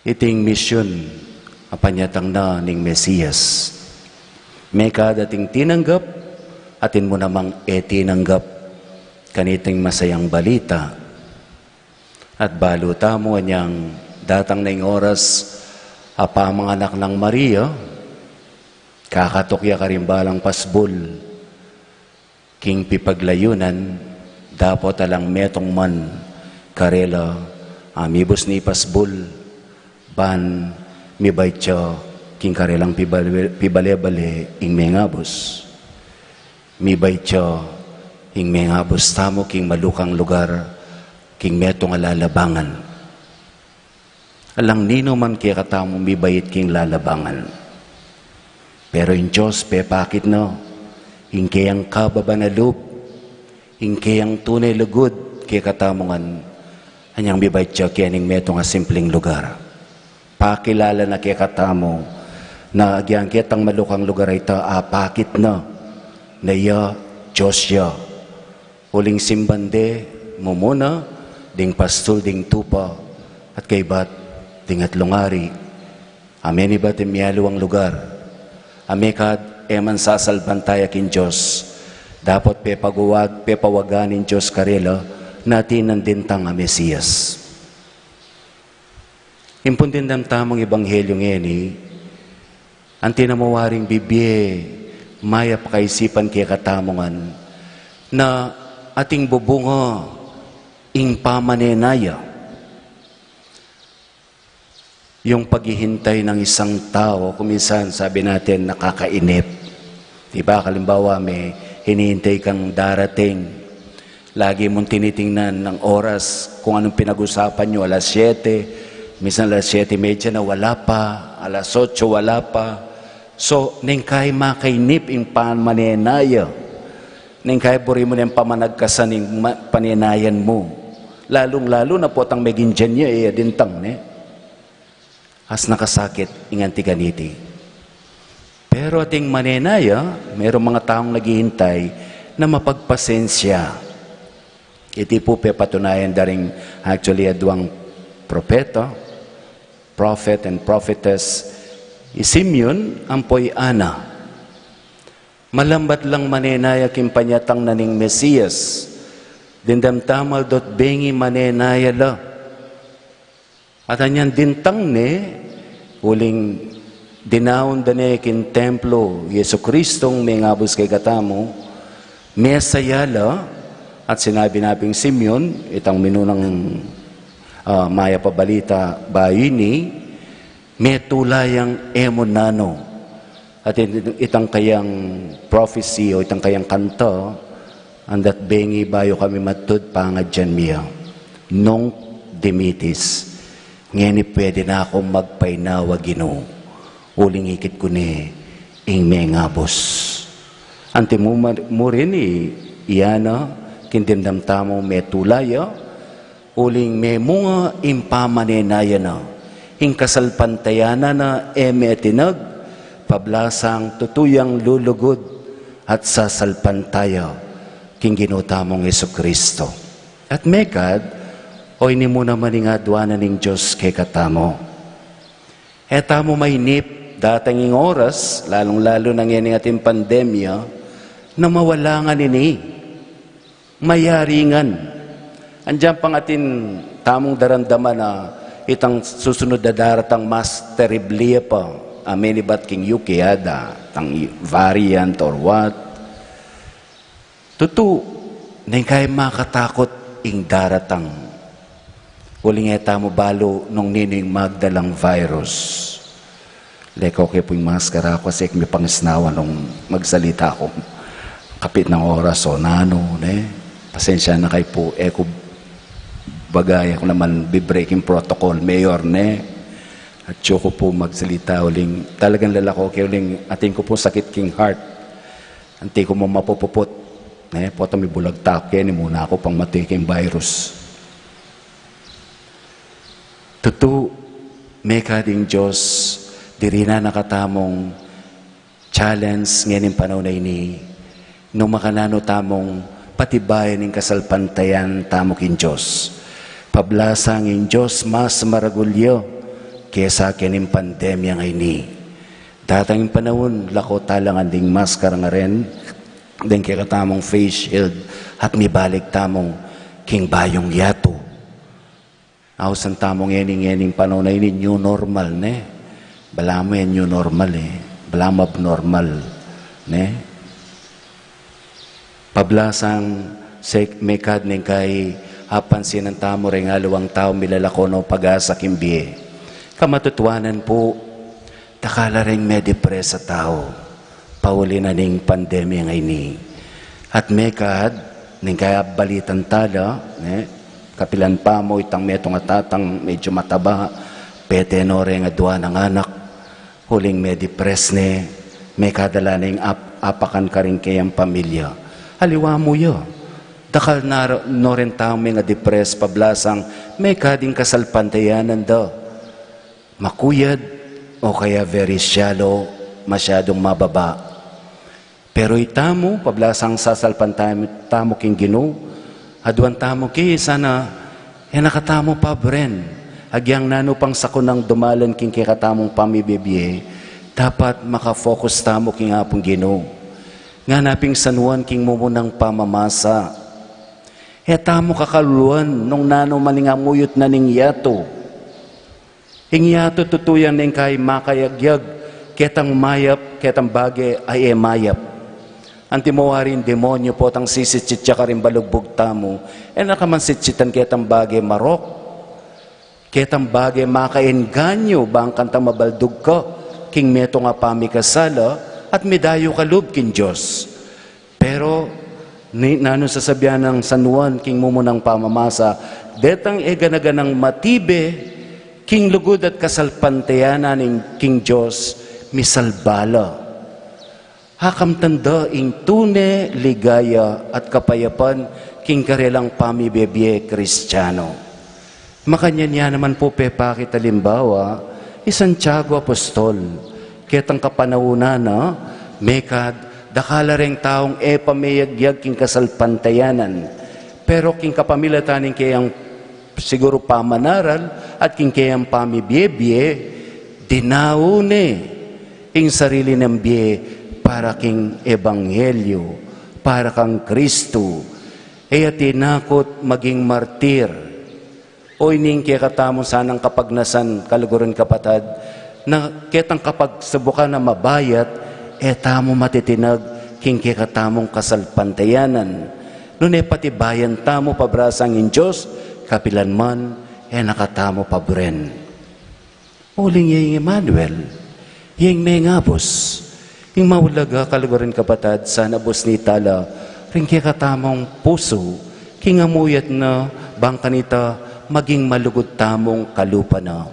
iting misyun a panyatang na ning Mesias. Mekad ating tinanggap, atin mu namang e tinanggap kaniting masayang balita. At balu tamu anyang datang na ing oras a pamanganak nang Maria, kakatuk ya karing balang pasbul king pipaglayunan, dapot alang metung man karela a mibus ning pasbul, ban mibait ya king karelang pibale-, pibale-bale ing mengabus. Mibait ya ing mengabus tamu king malukang lugar, king metung a lalabangan. Alang ninu man kekatamu mibait king lalabangan. Pero ing Dios pepakit na ing keyang kababan a lub, ing keyang tune lugud kekatamu ngan, anyang mibait ya keni king metung a simpling lugar. Pakilala na kekatamu na agyang ketang malukang lugar a ita, apakit na na iya Dios ya. Uling simban de mumuna ding pastul ding tupa at kaybat ding atlung ari. A menibat king mialiwang lugar, a mekad e man sasalpantaya king Dios, dapot pepagawag, pepawagan ning Dios karela na atin nang dintang a Mesias. Ing pundindam tamung ebanghelyo ngeni, anti na mu waring bibie mayap a kaisipan kekatamu ngan na ating bubunga ing pamanenaya. Yung paghihintay ng isang tao, kuminsan sabi natin nakakainip. Di ba? Kalimbawa, may hinihintay kang darating. Lagi mong tinitingnan ng oras kung anong pinag-usapan nyo, alas siyete, minsan alas siyete y media na, wala pa, alas otso, wala pa. So, neng kay makainip ing pamanenaya. Neng kay buri mu neng pamanagkasan ing ma-, panenayan mu. Lalung-lalu na potang meging dyan ya, e, dintang, ne? As nakasakit ing anti kaniti. Pero ating manenaya, merong mga taong naghihintay na mapagpasensya. Iti pu pepatunayan da ring actually aduang propeta, prophet and prophetess, i Simeon ampo i Ana. Malambat lang manenaya king panyatang na ning Mesias. Dimdam tamu aldo't bengi manenaya la. At anyang dintang ne, uling dinaun da ne king templo i Jesucristong mengabus kekatamu, mesaya la, at sinabi na ping Simeon, itang minunang, ah, mayap a balita bayu ini, metula yang e mu nanu. At it-, itang kayang prophecy o itang kayang kanta, andat bengi bayu kami matud pangadyan mi ya. Nunc dimittis, ngeni pwede na akong magpainawa, Ginu, uling ikit ku ne ing mengabus. Anti mu ma-, mu rin i, i Ana, king dimdam tamu metula ya, uling memunga ing pamanenaya na, ing kasalpantayanan na e metinag, pablasang tutu yang lulugud at sasalpantaya king Ginu tamung Jesucristo. At mekad, o ini mu naman ing aduanan ning Dios kekatamu. E tamu mainip, datang ing oras, lalung-lalu na ngening ating pandemya, na mawala ngan ini. Mayari ngan. Andiyan pang atin tamung daramdaman na itang susunod a daratang mas terrible pa. Amen, ibat king U K ada, tang variant or what. Tutu, Neng kaya makatakut ing daratang. Uling e tamu balu nung ninu ing magdalang virus. Leko ke pu ing maskara ku, kasi e ku mipangisnawan nung magsalita ku. Kapit ng oras o nanu, ne? Pasensya na kayu pu, e ku bagay, e ku naman bi-break ing protocol, Mayor, ne? Atyu ku pu magsalita uling, talagang lalako ke uling, atin ku pu sakit king heart. Anti ku mu mapupuput, ne? Potang mibulag taku keni, muna ku pang mate king virus. Tutu, mekad ing Dios, diri na nakatamung challenge ngening panaun a ini, nung makananu tamung patibayan ing kasalpantayanan tamu king Dios. Pablasang ing Dios mas maragul ya kesa kening pandemya a ini. Datang ing panaun, lako talangan ding maskara ngaren, deng kekatamung face shield, at mibalik tamu king bayung yatu. Ausan tamu ngeni, ngening panaun a ini, new normal, ne? Balamu e new normal, e. Balamu abnormal, ne? Pablasang se-, mekad neng kaya apansinan tamu reng aliwang tau milalako no pag-asa king bie. Kamatutuanan pu, dakal la reng me-depress a tau pauli na ning pandemya a ini. At mekad, neng kaya balitan tala, ne? Kapilan pa mu itang metung a tatang medyu mataba, pete no reng adua nang anak, uling me-depress ne, mekad ala neng ap-, apakan karing keyang pamilya. Aliwa mu ya. Dakal na no reng taung menga-depress pablasang mekad ing kasalpantayanan da makuyad o kaya very shallow, masyadung mababa. Pero itamu, pablasang sasalpantaya tamu king Ginu, aduan tamu ki sana, e na katamu pabren. Agyang nanu pang sakunang dumalan king kekatamung pamibie-bie, dapat maka-focus tamu king Apung Ginu. Ngana ping San Juan king mumunang pamamasa, e tamu kakaluluan nung nanu man ing amuyut na ning yatu. Ing yatu tutu yang neng kaya makayagyag ketang mayap, ketang bage a e mayap. Antimo wari ing demonyu potang sisitsit ya karing balugbug tamu, e na ka man sitsitan ketang bage marok, ketang bage makaengganyu bang kanta mabaldug ka king metung a pamikasala at midayu ka lub king Dios. Pero, ni, nanu sasabian nang San Juan king mumunang pamamasa, detang e gana-ganang matibe king lugud at kasalpantayanan ning king Dios, misalba la. Akamtan da ing tune ligaya at kapayapan king karelang pamibie-bie Kristiano. Makanyan ya naman pu pepakit alimbawa i Santiago Apostol, ketang kapanaunan na, mekad, dakal la reng taung e pa meyagyag king kasalpantayanan, pero king kapamilatan ning keyang siguru pamanaral at king keyang pamibie-bie, dinau ne ing sarili nang bie para king ebanghelyu, para kang Kristu. E ya tinakut maging martir. O ining kekatamung sanang kapagnasan, kaluguran kapatad, na ketang kapagsubukan a mabayat, e tamu matitinag king kekatamung kasalpantayanan. Nune patibayan tamu pabrasang ing Dios, kapilan man, e na katamu pabren. Uling ya ing Emmanuel, ya ing mengabus, ing maulaga kaluguran kapatad, sana busni tala ring kekatamung pusu, king amuyat na bang kanita maging malugud tamung kalupa na.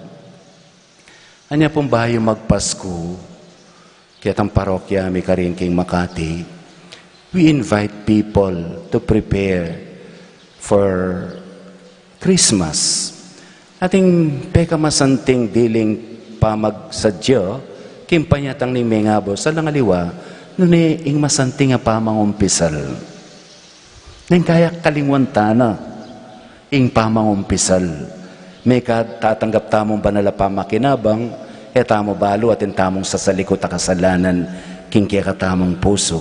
Anya pung bayu magpasku, ketang parokya mi karin king Makati, we invite people to prepare for Christmas. Ating pekamasanting diling pamagsadya king panyatang ning mengabus, alang aliwa, nune ing masanting a pamangumpisal. Neng kaya kalingwan tana ing pamangumpisal. Mekad tatanggap tamung banal a pamakinabang, e tamu balu atin tamung sasalikut a kasalanan king kekatamung pusu.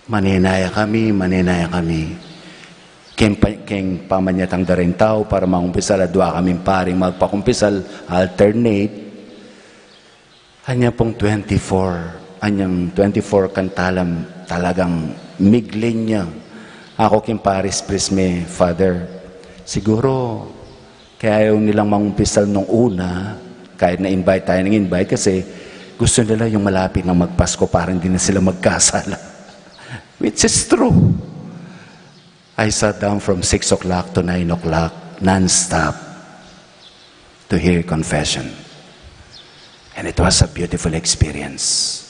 Manenaya kami, manenaya kami. Keng pa-, keng pamanyatang da ring tau para mangumpisal, adua kaming paring magpakumpisal, alternate. Anya pung twenty-four, anyang twenty-four kantalam talagang miglinya. Aku king parish priest mi, Father, siguro kaya ayaw nilang mangumpisal nung una, kahit na invite tayo ng invite, kasi gusto nila yung malapit na magpasko para hindi na sila magkasala. Which is true. I sat down from six o'clock to nine o'clock, non-stop, to hear confession. And it was a beautiful experience.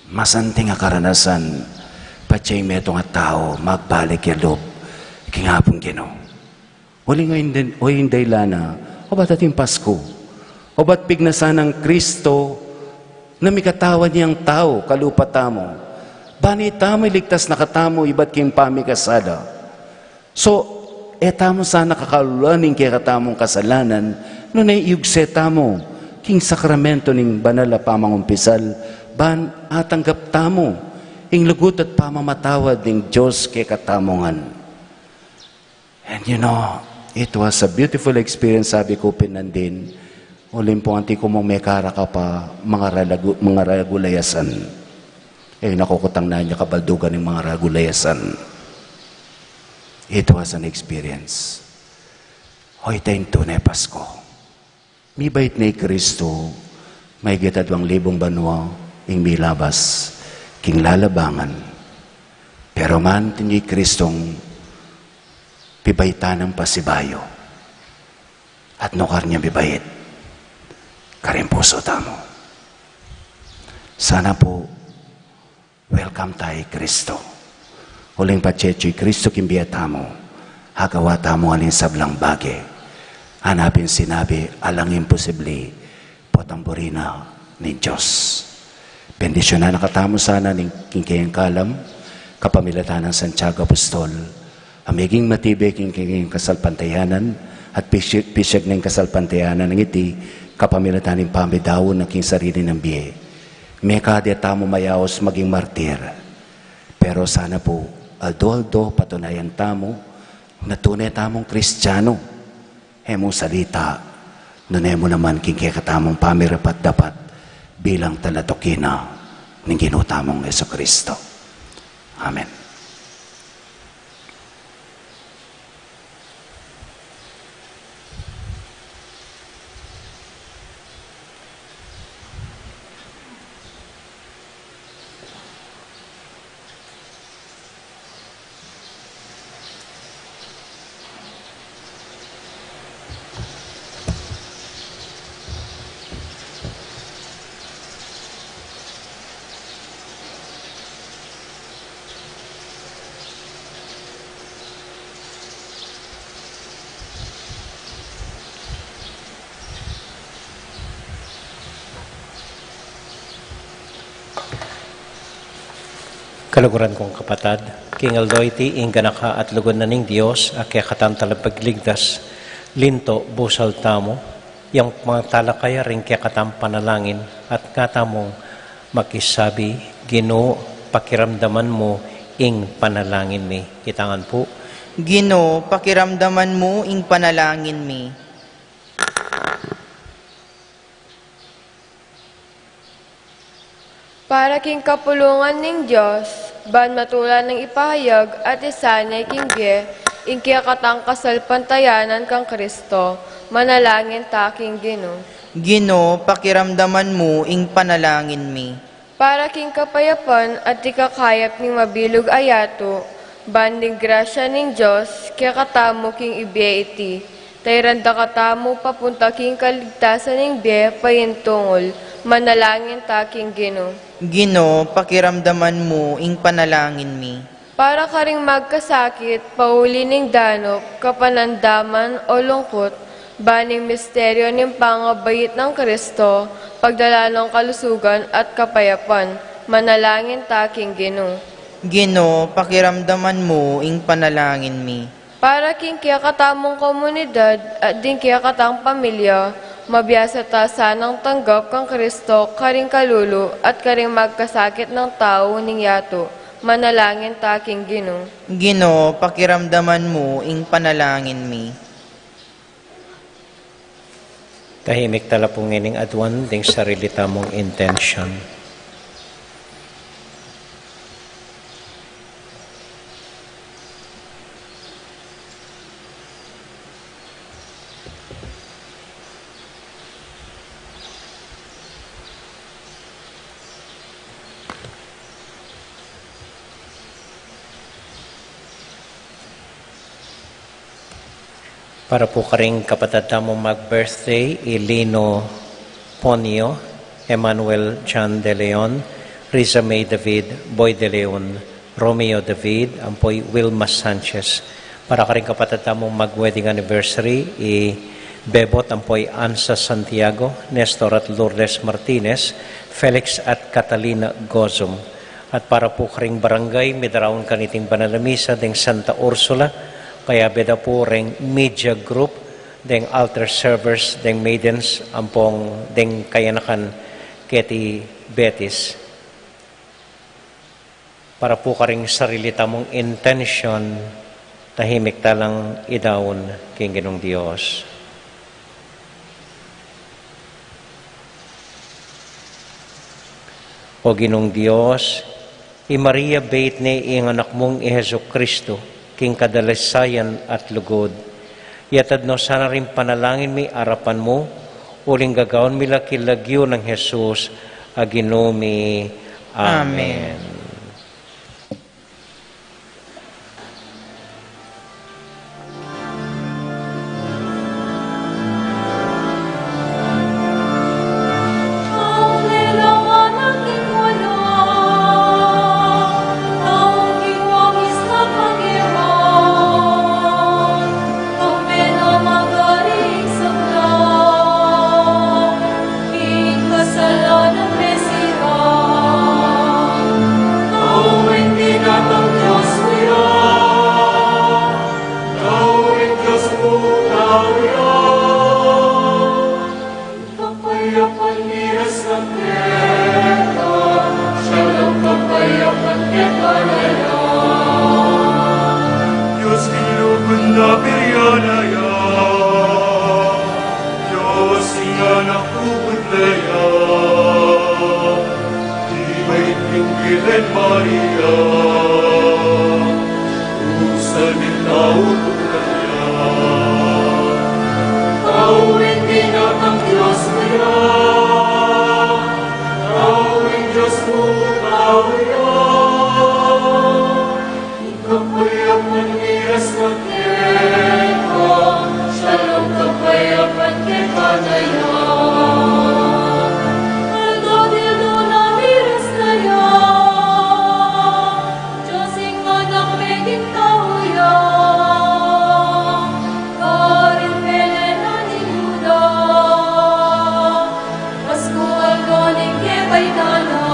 Masanting a karanasan, patse ing metung a tau magbalik ya lub king Apung Ginu. Uling o ing, o ing dahilan na, obat ating Pasku, obat pignasan nang Kristo na mikatawad yang tau kalupa tamu, ban itamu iligtas na katamu ibat king pamikasala. So, e tamu sana kakaluluan ing kekatamung kasalanan, nune iyugse tamu king sakramento ning banal a pamangumpisal, ban atanggap tamu ing lugud at pamamatawad ning Dios kekatamu ngan. And you know, it was a beautiful experience, sabi ku pin nandin, uling pung anti ku mung mekara ka pa mangaralagu-, mangaragulayasan. E, nakukutang na niya kabaldugan ning mangaragulayasan. It was an experience. Hoy, ita ing tune Pasko. Mibait na i Kristo, mahigit aduang libung banua ing milabas king lalabangan. Pero manting i Kristong pibaitan nang pasibayu. At nung kareng mibait, karing pusu tamu. Sana pu, welcome tamu i Kristo. Uling patse atyu i Kristo king bie tamu, agawa tamu aling sablang bage. Anapin sinabi, alang imposibli, potang buri na ning Dios. Bendisyunan na katamu sana ning king kayang kalam, kapamilatan nang Santiago Apostol, a meging matibe king, king, king kasalpantayanan, at pisi-, pisyag ning kasalpantayanan nang iti, kapamilatan ning pamidaun na king sarili nang bie. Mekade tamu mayaus maging martir. Pero sana pu, aldo-aldo patunayan tamu, na tune tamung Kristiyanu, e mu salita, nune mu naman king kekatamung pamirapat-dapat bilang talatuki na ning Ginu tamung Jesucristo. Amen. Kaluguran kung kapatad, king aldo iti ing ganaka at lugud na ning Dios a kekatang talapagligtas, linto busal tamu, yang magtalakaya ring kekatang panalangin at nga tamung makisabi, Ginu, pakiramdaman mu ing panalangin mi. Kita ngan pu. Ginu, pakiramdaman mu ing panalangin mi. Para king kapulungan ning Dios, ban matula nang ipahayag at isane king bie ing kekatang kasalpantayanan kang Kristo, manalangin ta king Ginu. Ginu, pakiramdaman mu ing panalangin mi. Para king kapayapan at ikakayap ning mabilug a yatu, ban ding grasya ning Dios kekatamu king ibie iti, tairan da katamu papunta king kaligtasan ning bie payintungul, manalangin ta king Ginu. Ginu, pakiramdaman mu ing panalangin mi. Para karing magkasakit pauli ning danup, kapanandaman o lungkut, ban ing misteryo ning pangabait nang Kristo, pagdala nong kalusugan at kapayapan, manalangin ta king Ginu. Ginu, pakiramdaman mu ing panalangin mi. Para king kekatamung komunidad at ding kekatang pamilya, mabiasa ta sanang tanggap kang Kristo karing kalulu at karing magkasakit nang tau ning yatu, manalangin ta king Ginu. Ginu, pakiramdaman mu ing panalangin mi. Tahimik tala pu ngening aduan ding sarili tamung intensyon. Para pu karing kapatad tamung mag-birthday, i Lino Ponio, Emmanuel John De Leon, Riza May David, Boy De Leon, Romeo David, ampo i Wilma Sanchez. Para karing kapatad tamung mag-wedding anniversary, i Bebot ampo i Ansa Santiago, Nestor at Lourdes Martinez, Felix at Catalina Gozum. At para pu karing barangay, midaraun kaniting banal a misa deng Santa Ursula, kayabe da pu reng media group, deng altar servers, deng maidens, ampong deng kayanakan keti Betis. Para pu karing sarili tamung intensyon, tahimik talang idaun king Ginung Dios. O Ginung Dios, i Maria bait ne ing Anak mung i Jesucristo, king kadalisayan at lugud. Yatad no sana ring panalangin mi arapan mu, uling gagawan mi la king lagyu nang Jesus a Ginu mi. Amen. Amen. Ing kasalanan mi sira. Tawing binatang Dios mi ya. Tawing Dios mu tau ya. Kapayapan miras na keka. Shalom kapayapan keka na ya. Dios king lugud na biryan na ya. Dios ing Anak lugud na ya, ibait king Birhen Maria, kusal ning tau lugud na ya. Tawing binatang Dios mi ya, tawing Dios mu tau ya. Kapayapan miras na keka, shalom kapayapan keka na ya. Aldo di luna miras na ya, Dios ing Anak meging tau ya, karin Belen na ning Juda. Paskual ko ning kebaitan na.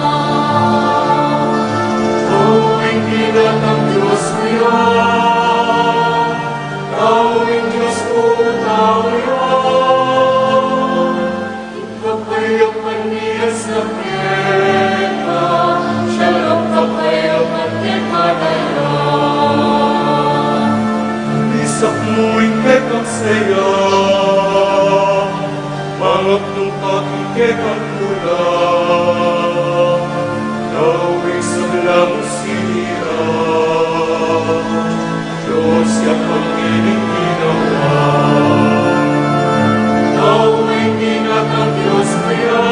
Tawing binatang Dios mi ya. Tawing Dios mu tau ya. Kapayapan miras na keka. Shalom kapayapan keka na ya. Isakmu ing kekang saya. Mangapnung ka king kekang pula, tawing sabla mu sira. Dios, ya kami ning ginawa. Tawing binatang Dios mi ya.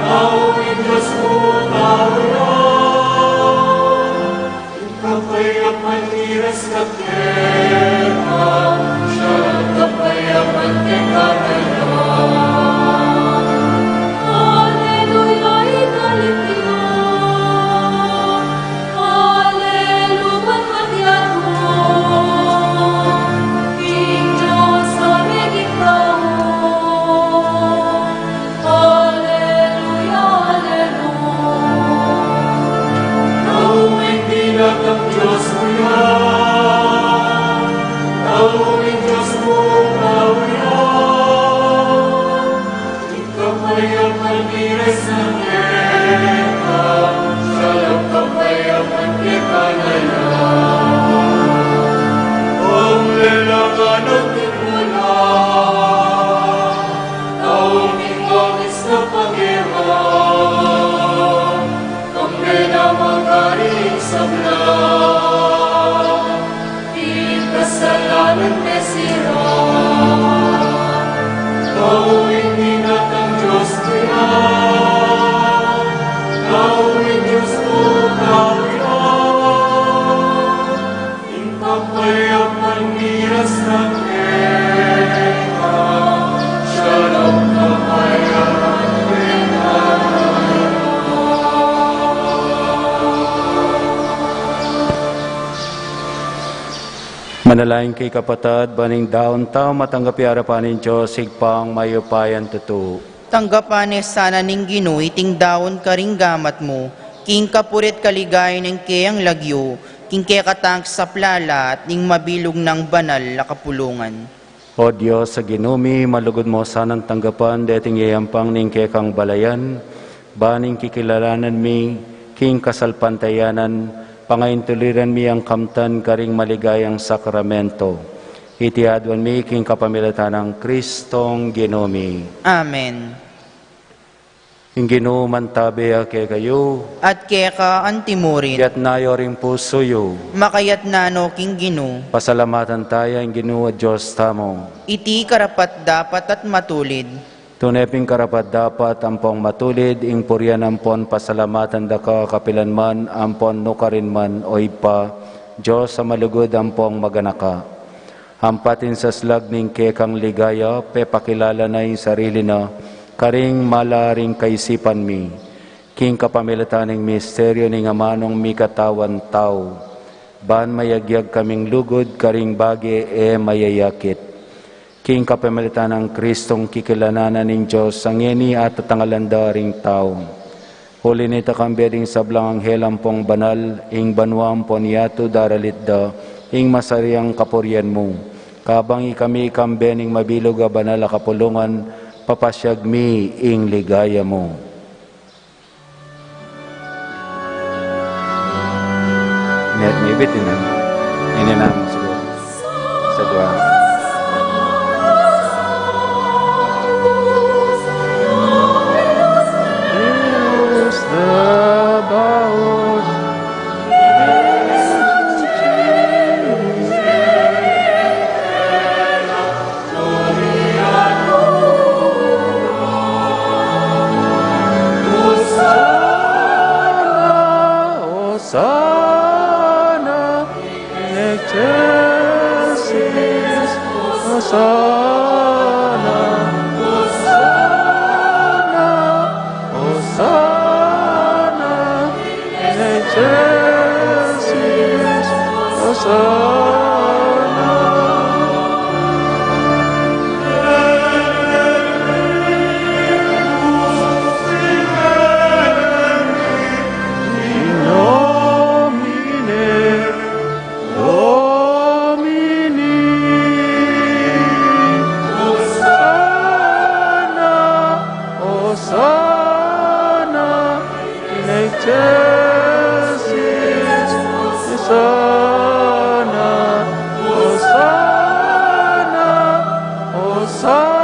Tawing Dios mu tau ya. Kapayapan miras na keka, shalom kapayapan keka na ya. Aleluya, ing Aleluya. Aleluya, ing Aleluya. Ing Dios a meging tau. Aleluya, aleluya. Tawing binatang Dios mi ya. Manalangin kayu kapatad, ban ing daun tau matanggap ya king arapan ning Dios Ibpang mayupayang tutu. Tanggapan ne sana ning Ginu iting daun karing gamat mu, king kapurian at kaligayan ning keyang lagyu, king kekatang saplalat ning mabilug nang banal a kapulungan. O Dios a Ginu mi, malugud mu sanang tanggapan deting yayampang ning kekang balayan, ban ing kikilalanan mi king kasalpantayanan, pangaintuliran mi yang kamtan karing maligayang sakramento. Iti aduan mi king kapamilatan nang Kristong Ginu mi. Amen. Ing Ginu mantabe ya kekayu. At keka antimurin. Itas yu ring pusu yu. Makatas na no king Ginu. Pasalamatan taya ing Ginu a Dios tamu. Iti karapat-dapat at matulid. Tune pin karapat-dapat ampong matulid ing purian ampon pasalamatan da ka kapilan man ampon nukarin man, O Ibpa, Dios a malugud ampong maganaka. Ampat ing saslag ning kekang ligaya, pepakilala na ing sarili na karing malaring kaisipan mi. King kapamilatan ning misteryu ning amanung mikatawan tau, ban mayagyag kaming lugud karing bage e mayayakit. King kapamilatan nang Kristong kikilalanan ning Dios, a ngeni atatangalan da ring tau. Uli nita, kambe ding sablang anghel ampong banal, ing banua ampon yatu daralit da ing masariang kapurian mu. Kabang ikami kambe ning mabilug a banal a kapulungan, papasiag mi ing ligaya mu. Net ni bitin na. Ini na mo siguro. Sa dua. Hosanna, Hosanna in excelsis, Hosanna, Hosanna, Hosanna in excelsis, Hosanna. In nomine Domini. Hosanna, Hosanna in excelsis, Hosanna, Hosanna, Hosanna.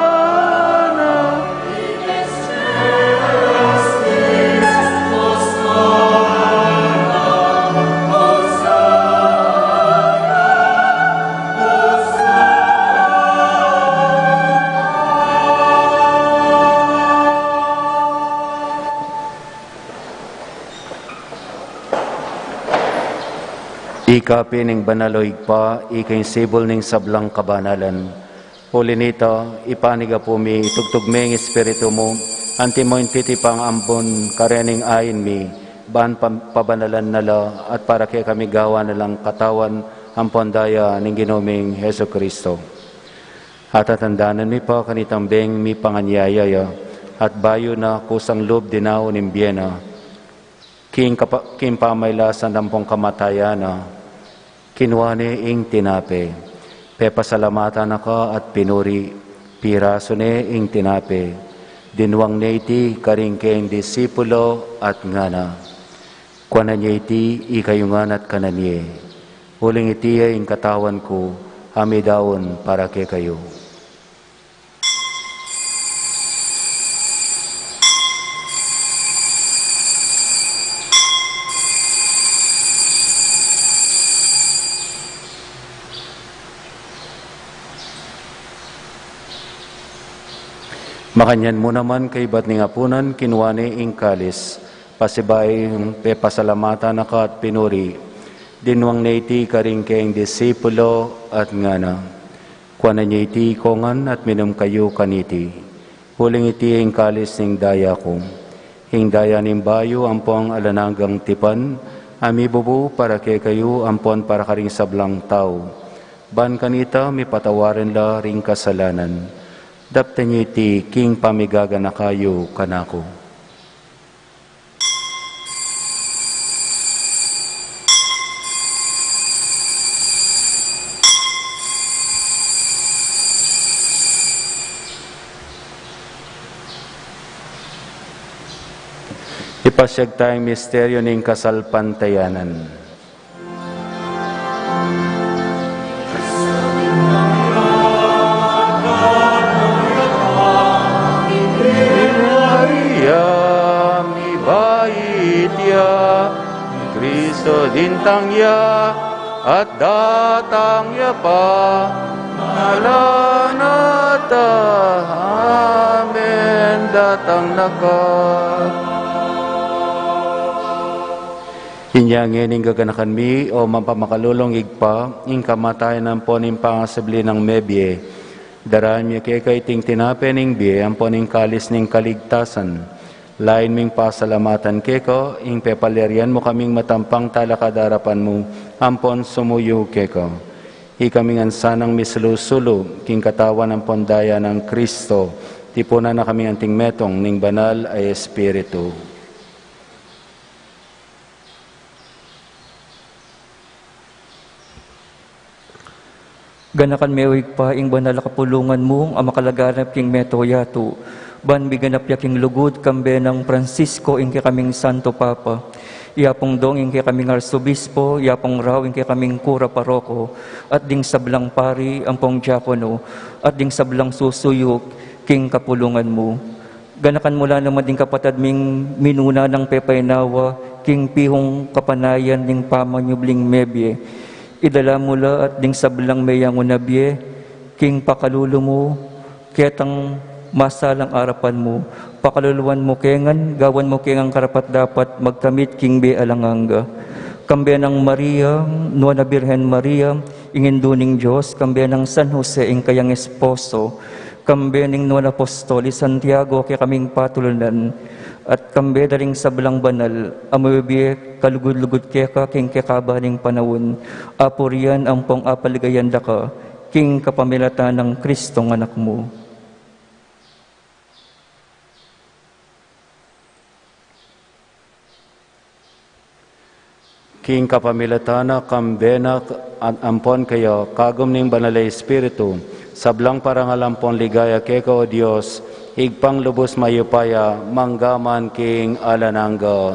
Ika pin ing banal, o Ibpa, ika ing sibul ning sablang kabanalan. Uli nita, ipanyawad mi, itubud me ing Espiritu mu, antimo ing titipang ambun karening ain mi, ban pam-, pabanalan na la, at para kekami gawan na lang katawan ampon daya ning Ginu ming Jesucristo. At tatandanan mi pa kanitang beng mipanganyaya ya, at bayu na kusang lub dinaun ing bie na, king kapa-, king pamailasan ampong kamatayan na, kinua ne ing tinape. Pepasalamatan na ka at pinuri, pirasu ne ing tinape. Dinwang ne iti karing keyang disipulo at ngana: Kuanan ye iti ikayu ngan at kanan ye. Uling iti ya ing katawan ku, a midaun para kekayu. Makanyan mu naman kaybat ning apunan, kinua ne ing kalis, pasibayu yang pepasalamatan na ka at pinuri, dinwang ne iti karing keyang disipulo at ngana: Kuanan ye iti ikongan at minum kayu kaniti. Uling iti ing kalis ning daya ku, ing daya ning bayu ampong alang anggang tipan, a mibubu para kekayu ampon para karing sablang tau, Ban kanita mipatawaran la ring kasalanan. Daptan yu iti king pamigaganaka yu kanaku. Ipasiag taya ing misteryu ning kasalpantayanan. Maria, mibait ya, i Kristo lintang ya, at datang ya pa, ngalan na ta. Amen. Datang na ka. Inya ngeni gaganakan mi, o mapamakalulung Ibpa, ing kamatayan ampon ing pangasubli nang mebie. Daraun mi keka iting tinape ning bie ampon ing kalis ning kaligtasan. Lain ming pasalamatan keka ing pepalyarian mu kaming matampang talakad king arapan mu ampon sumuyu keka. Ikami ngan sanang misulu-sulu king katawan ampon daya nang Kristo, tipunan na kami anting metung ning Banal a Espiritu. Ganakan me, o Ibpa, ing banal a kapulungan mu a makalaganap king mabilug a yatu, ban miganap ya king lugud, kambe nang Francisco ing kekaming Santo Papa, i Apung Dong ing kekaming Arsobispo, i Apung Rau ing kekaming Kura Paroko, at ding sablang pari ampong diakono, at ding sablang susuyu king kapulungan mu. Ganakan mu la naman ding kapatad ming minuna nang pepainawa king pihung kapanayan ning pamanyubling mebie. Idala mu la at ding sablang meyangu na bie king pakalulu mu, ketang masalang arapan mu. Pakaluluan mu ke ngan, gawan mu ke ngan karapat-dapat magkamit king bie alang angga. Kambe nang Maria, nuan a Birhen Maria, ing Indu ning Dios, kambe nang San Jose, ing kayang esposo, kambe ning nuan a apostol, i Santiago, kekaming patulunan, at kambe da ring sablang banal a mibie kalugud-lugud keka king kekaban ning panaun, apurian ampong apaligayan da ka, king kapamilatan nang Kristong Anak mu. King kapamilatan na, kambe na, at ampon keya, kagum ning Banal a Espiritu, sablang parangal ampon ligaya keka, o Dios, Ibpang lubus mayupaya, mangga man king alang angga.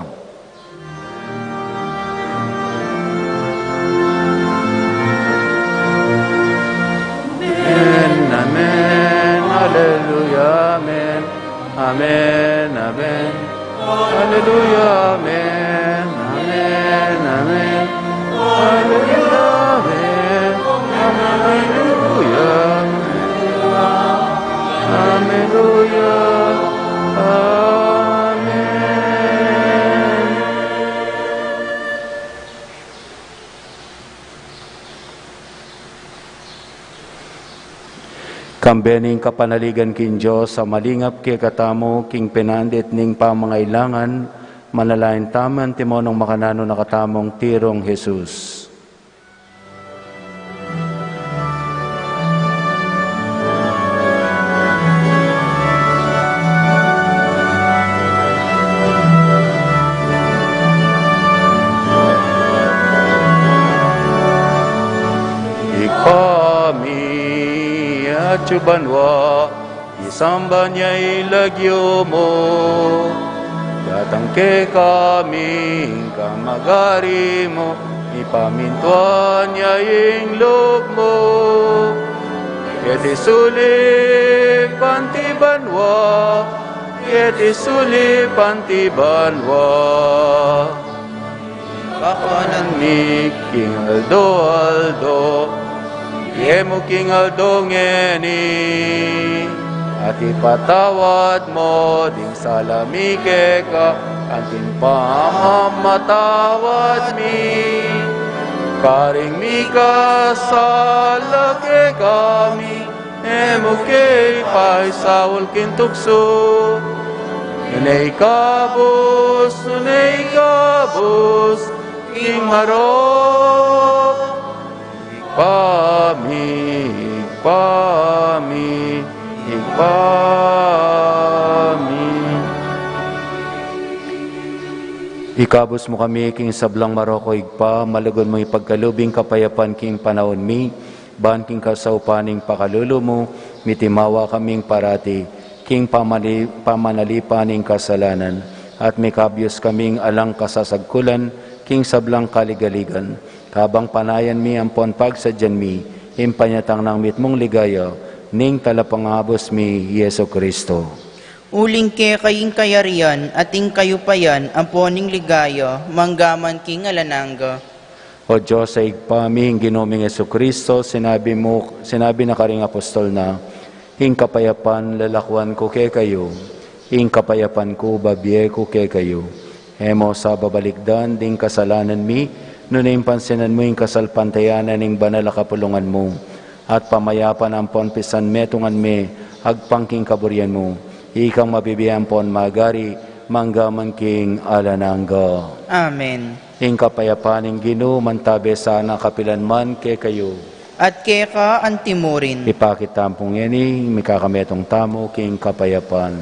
Amen, amen, alleluia, amen. Amen, amen. Alleluia, amen. Amen, amen. Alleluia, amen. Alleluia. Alleluia. Amen. Kambe ning kapanaligan king Dios a malingap kekatamu king penandit ning pamangailangan, manalangin tamu antimo nung makananu na katamung tirung Jesus. Ibpa mi, atsu ka banua, misamban ya ing lagyu mu. Datang kekami ing kamagari mu, mipamintuan ya ing lub mu. Keti sulip anti banua, keti sulip anti banua. Kakanan mi king aldo-aldo, ibie mu king aldo ngeni, at ipatawad mu ding sala mi keka, anti ing pamamatawad mi karing mikasala kekami, e mu ke ipaisaul king tuksu, nune ikabus, nune ikabus king marok. Ibpa mi, Ibpa mi, Ibpa mi. Ikabus mu kami king sablang marok, O Ibpa, malugud mung ipagkalub ing kapayapan king panaun mi, ban king kasaupan ning pakalulu mu, mitimawa kaming parati king pamali-, pamanalipan ning kasalanan, at mikabus kaming alang kasasagkulan king sablang kaligaligan, kabang panayan mi ampon pagsadyan mi ing panyatang nang mitmung ligaya ning Talapangabus mi, Jesu Kristo. Uling keka ing kayarian at ing kayupayan ampon ing ligaya, mangga man king alang angga. O Dios a Ibpa mi, ing Ginu ming Jesu Kristo, sinabi mu, sinabi na karing apostol na, "Ing kapayapan lalakuan ku kekayu, ing kapayapan ku babie ku kekayu." E mu sa babalikdan ding kasalanan mi, nune ing pansinan mu ing kasalpantayanan ning banal a kapulungan mu, at pamayapan ampon pisanmetungan me agpang king kaburian mu. Ikang mabibie ampon magari, mangga man king alang angga. Amen. Ing kapayapan ning Ginu mantabe sana kapilan man kekayu. At keka antimurin. Ipakit tamu pu ngeni ing mikakametung tamu king kapayapan.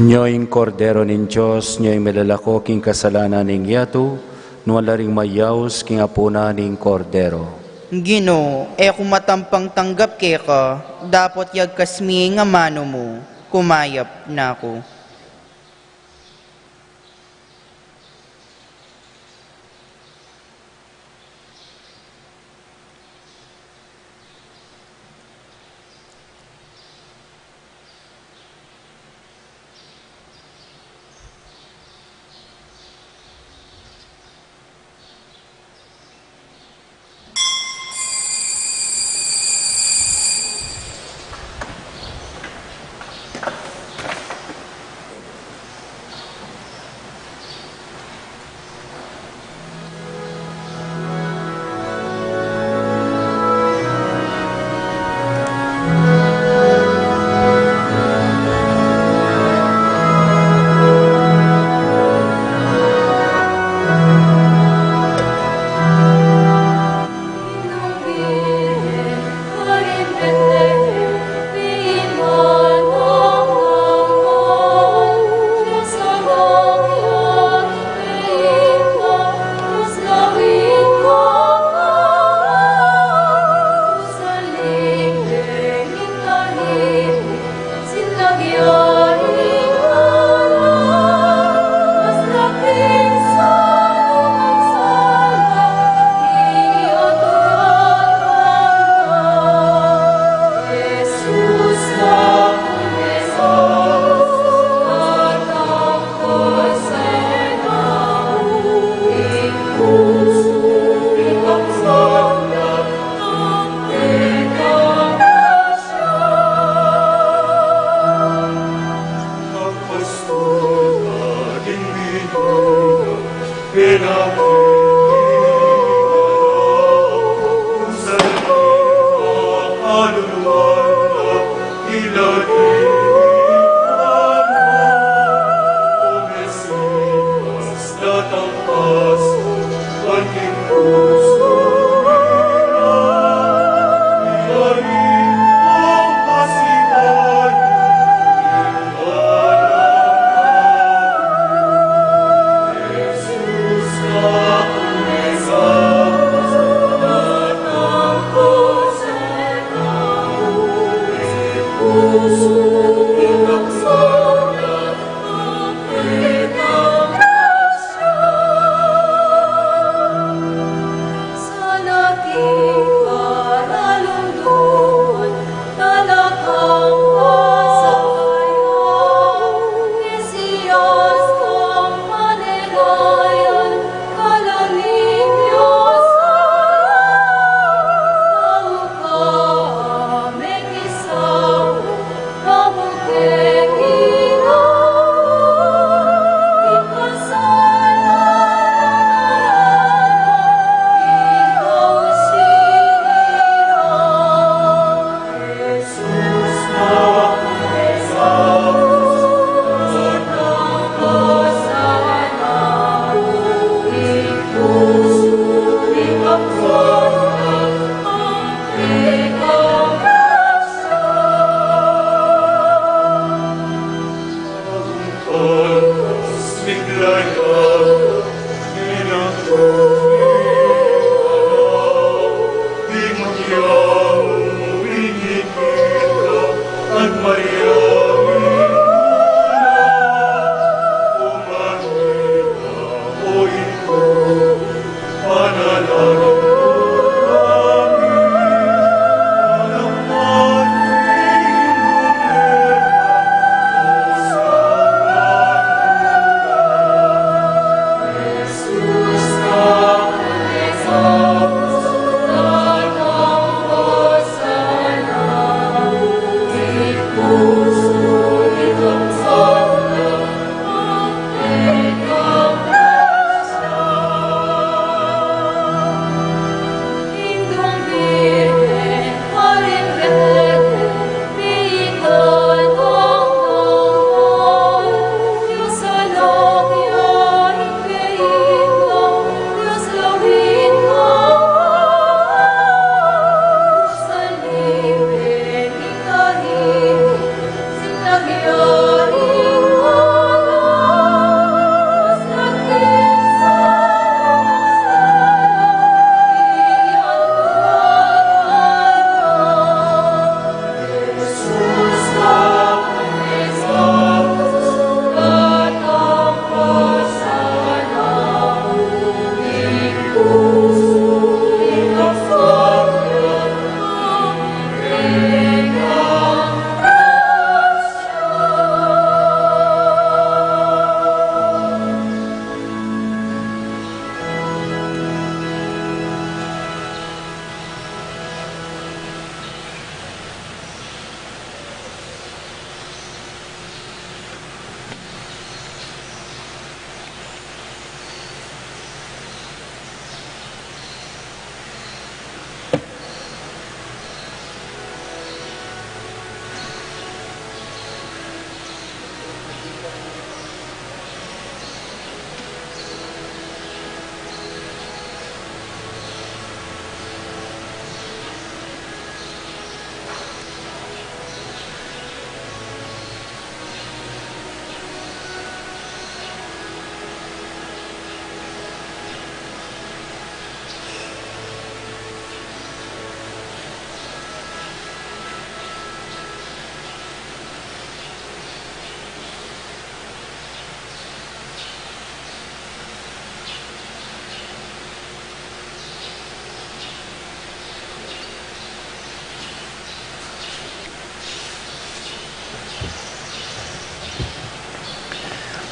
Nyo ing Kordero ning Dios, nyo ing milalako king kasalanan ning yatu, nuan la ring mayaus king apunan ning Kordero. Ginu, e ku matampang tanggap keka, dapot yagkas me ing amanu mu, kumayap na ku.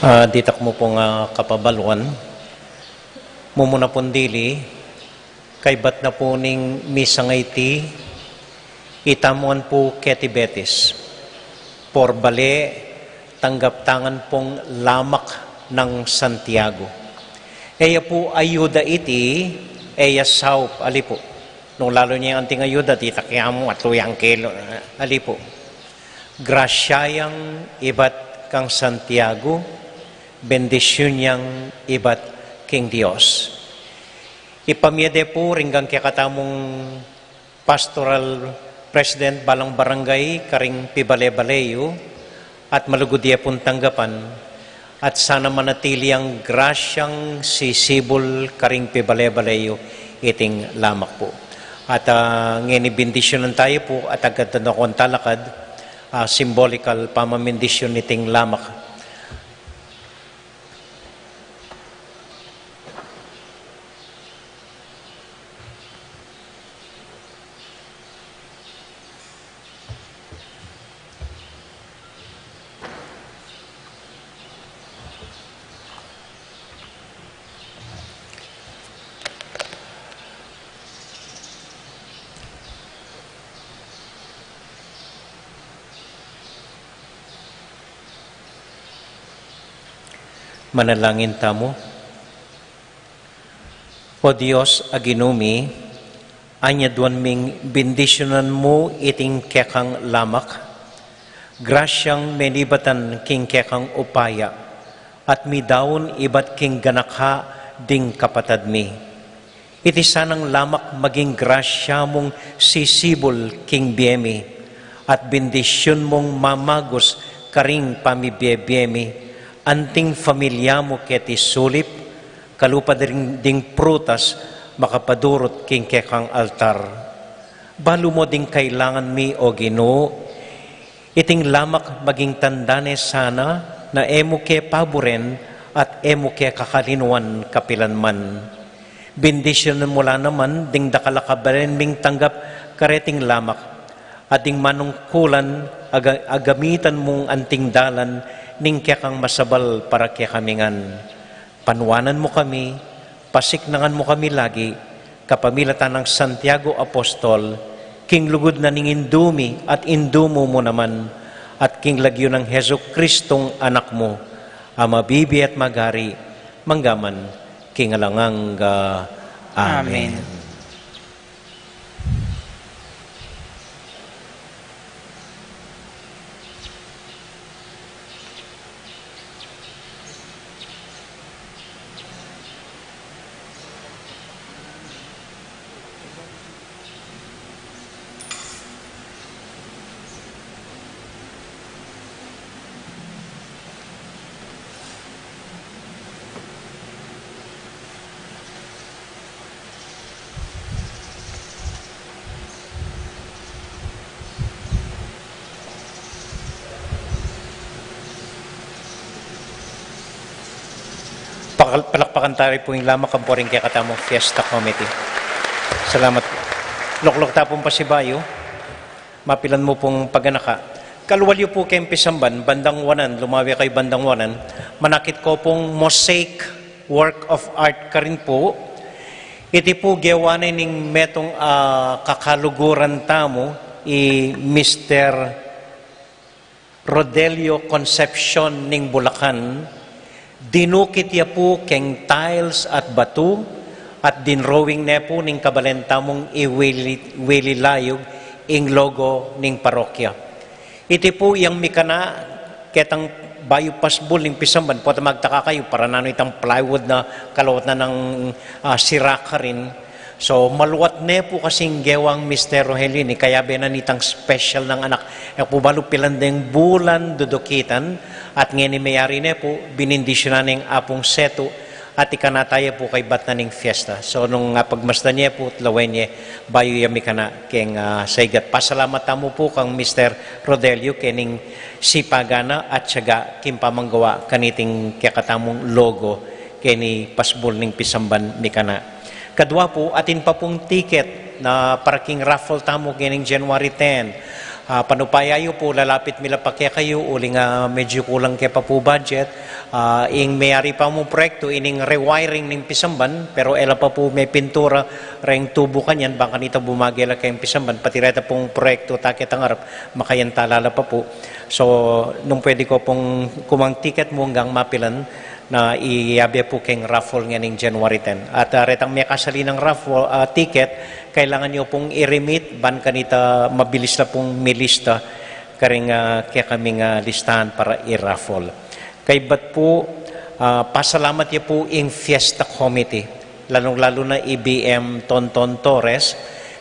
Ah, ditak mu pung, ah, kapabaluan, mumuna pung dili, kaybat na pu ning misa a iti, itamu ngan pu keti Betis, por bale, tanggap ta ngan pung lamak nang Santiago. Eya pu ayuda iti, eya saup, ali pu. Nung lalu ne yang anting ayuda, ditak ya mu, atlu yang kilo, ali pu. Grasya yang ibat kang Santiago, bendisyun yang ibat king Dios. Ipamie de pu ring kekatamung pastoral president balang barangay karing pibale-bale yu, at malugud ye pung tanggapan, at sana manatili yang grasyang sisibul karing pibale-bale yu iting lamak pu. At, ah, ngeni bendisyunan tayu pu at agad na kong talakad, ah, symbolical pamamindisyun iting lamak. Manalangin tamu. O Dios a Ginu mi, anyaduan ming bendisyunan mu iting kekang lamak, grasyang menibatan king kekang upaya, at midaun ibat king ganaka ding kapatad mi. Iti sanang lamak maging grasya mung sisibul king bie mi, at bendisyun mung mamagus karing pamibie-bie mi, anting familia mu keti sulip, kalupa ding, ding prutas makapadurut king kekang altar. Balu mu ding kailangan mi, o Ginu, iting lamak maging tanda ne sana na e mu ke paburen at e mu ke kakalinuan kapilanman. Bendisyunan mu la naman ding dakal a kabalen ming tanggap kareting lamak, at ding manungkulan a ga-, a gamitan mung anting dalan ning kekang masabal para kekami ngan. Panuanan mu kami, pasiknangan mu kami lagi, kapamilatan nang Santiago Apostol, king lugud na ning Indu mi at Indu mu mu naman, at king lagyu nang Jesucristong Anak mu, a mabibie at magari, mangga man king alang angga. Amen. Amen. Pakal-, palakpakan tayu pu ing lamak ampo ring kekatamung fiesta committee. Salamat pu. Lukluk ta pung pasibayu. Mapilan mu pung paganaka. Kalual yu pu keng pisamban, bandang wanan, lumawe kayu bandang wanan, manakit ko pung mosaic work of art karin pu. Iti pu gewa ne ning metung, ah, kakaluguran tamu, i Mister Rodelio Concepcion ning Bulacan, dinukit ya pu keng tiles at batu, at dinrawing ne pu ning kabalen tamung i Willie, Willie Layug, ing logo ning parokya. Iti pu yang mikana, ketang bayu pasbul ning pisamban, pota magtaka kayu, para nanu itang plywood na kalawat na nang, ah, sira karin. So, maluat ne pu kasing gewang Mister Rogelio ini, kayabe na nitang special nang anak. E ku pu balu pilan deng bulan dudukitan, at ngeni meyari ne pu, binindisyunan neng Apung Setu, at ikana taya pu kaybat na ning fiesta. So, nung, ah, pagmasdan ye pu, at lawen ye, bayu ya mikana keng, ah, saigat. Pasalamat tamu pu kang Mister Rodelio, kening sipagan na at tiyaga king pamanggawa kaniting kekatamung logo, keni pasbul ning pisamban mikana. Kadua pu, atin pa pung tiket na para king raffle tamu kening January ten. Ah, panupaya yu pu, lalapit mi la pa kekayu, uling, ah, medyu kulang ke pa pu budget. Ah, ing meyari pa mung proyektu, ining rewiring ning pisamban, pero e la pa pu mepintura reng tubu kanyan, bang kanita bumage la keng pisamban, pati reta pung proyektu ta ketang arap, makayantala la pa pu. So, nung pwede ko pung kumang tiket mu anggang mapilan, na iyabe pu keng raffle ngening January ten. At, ah, retang mekasali nang raffle, ah, ticket, kailangan yu pung i-remit, ban kanita mabilis la pung milista karing, ah, kekaming, ah, listahan para i-raffle. Kaybat pu, ah, pasalamat ya pu ing Fiesta Committee, lalung-lalu na i B M Tonton Torres,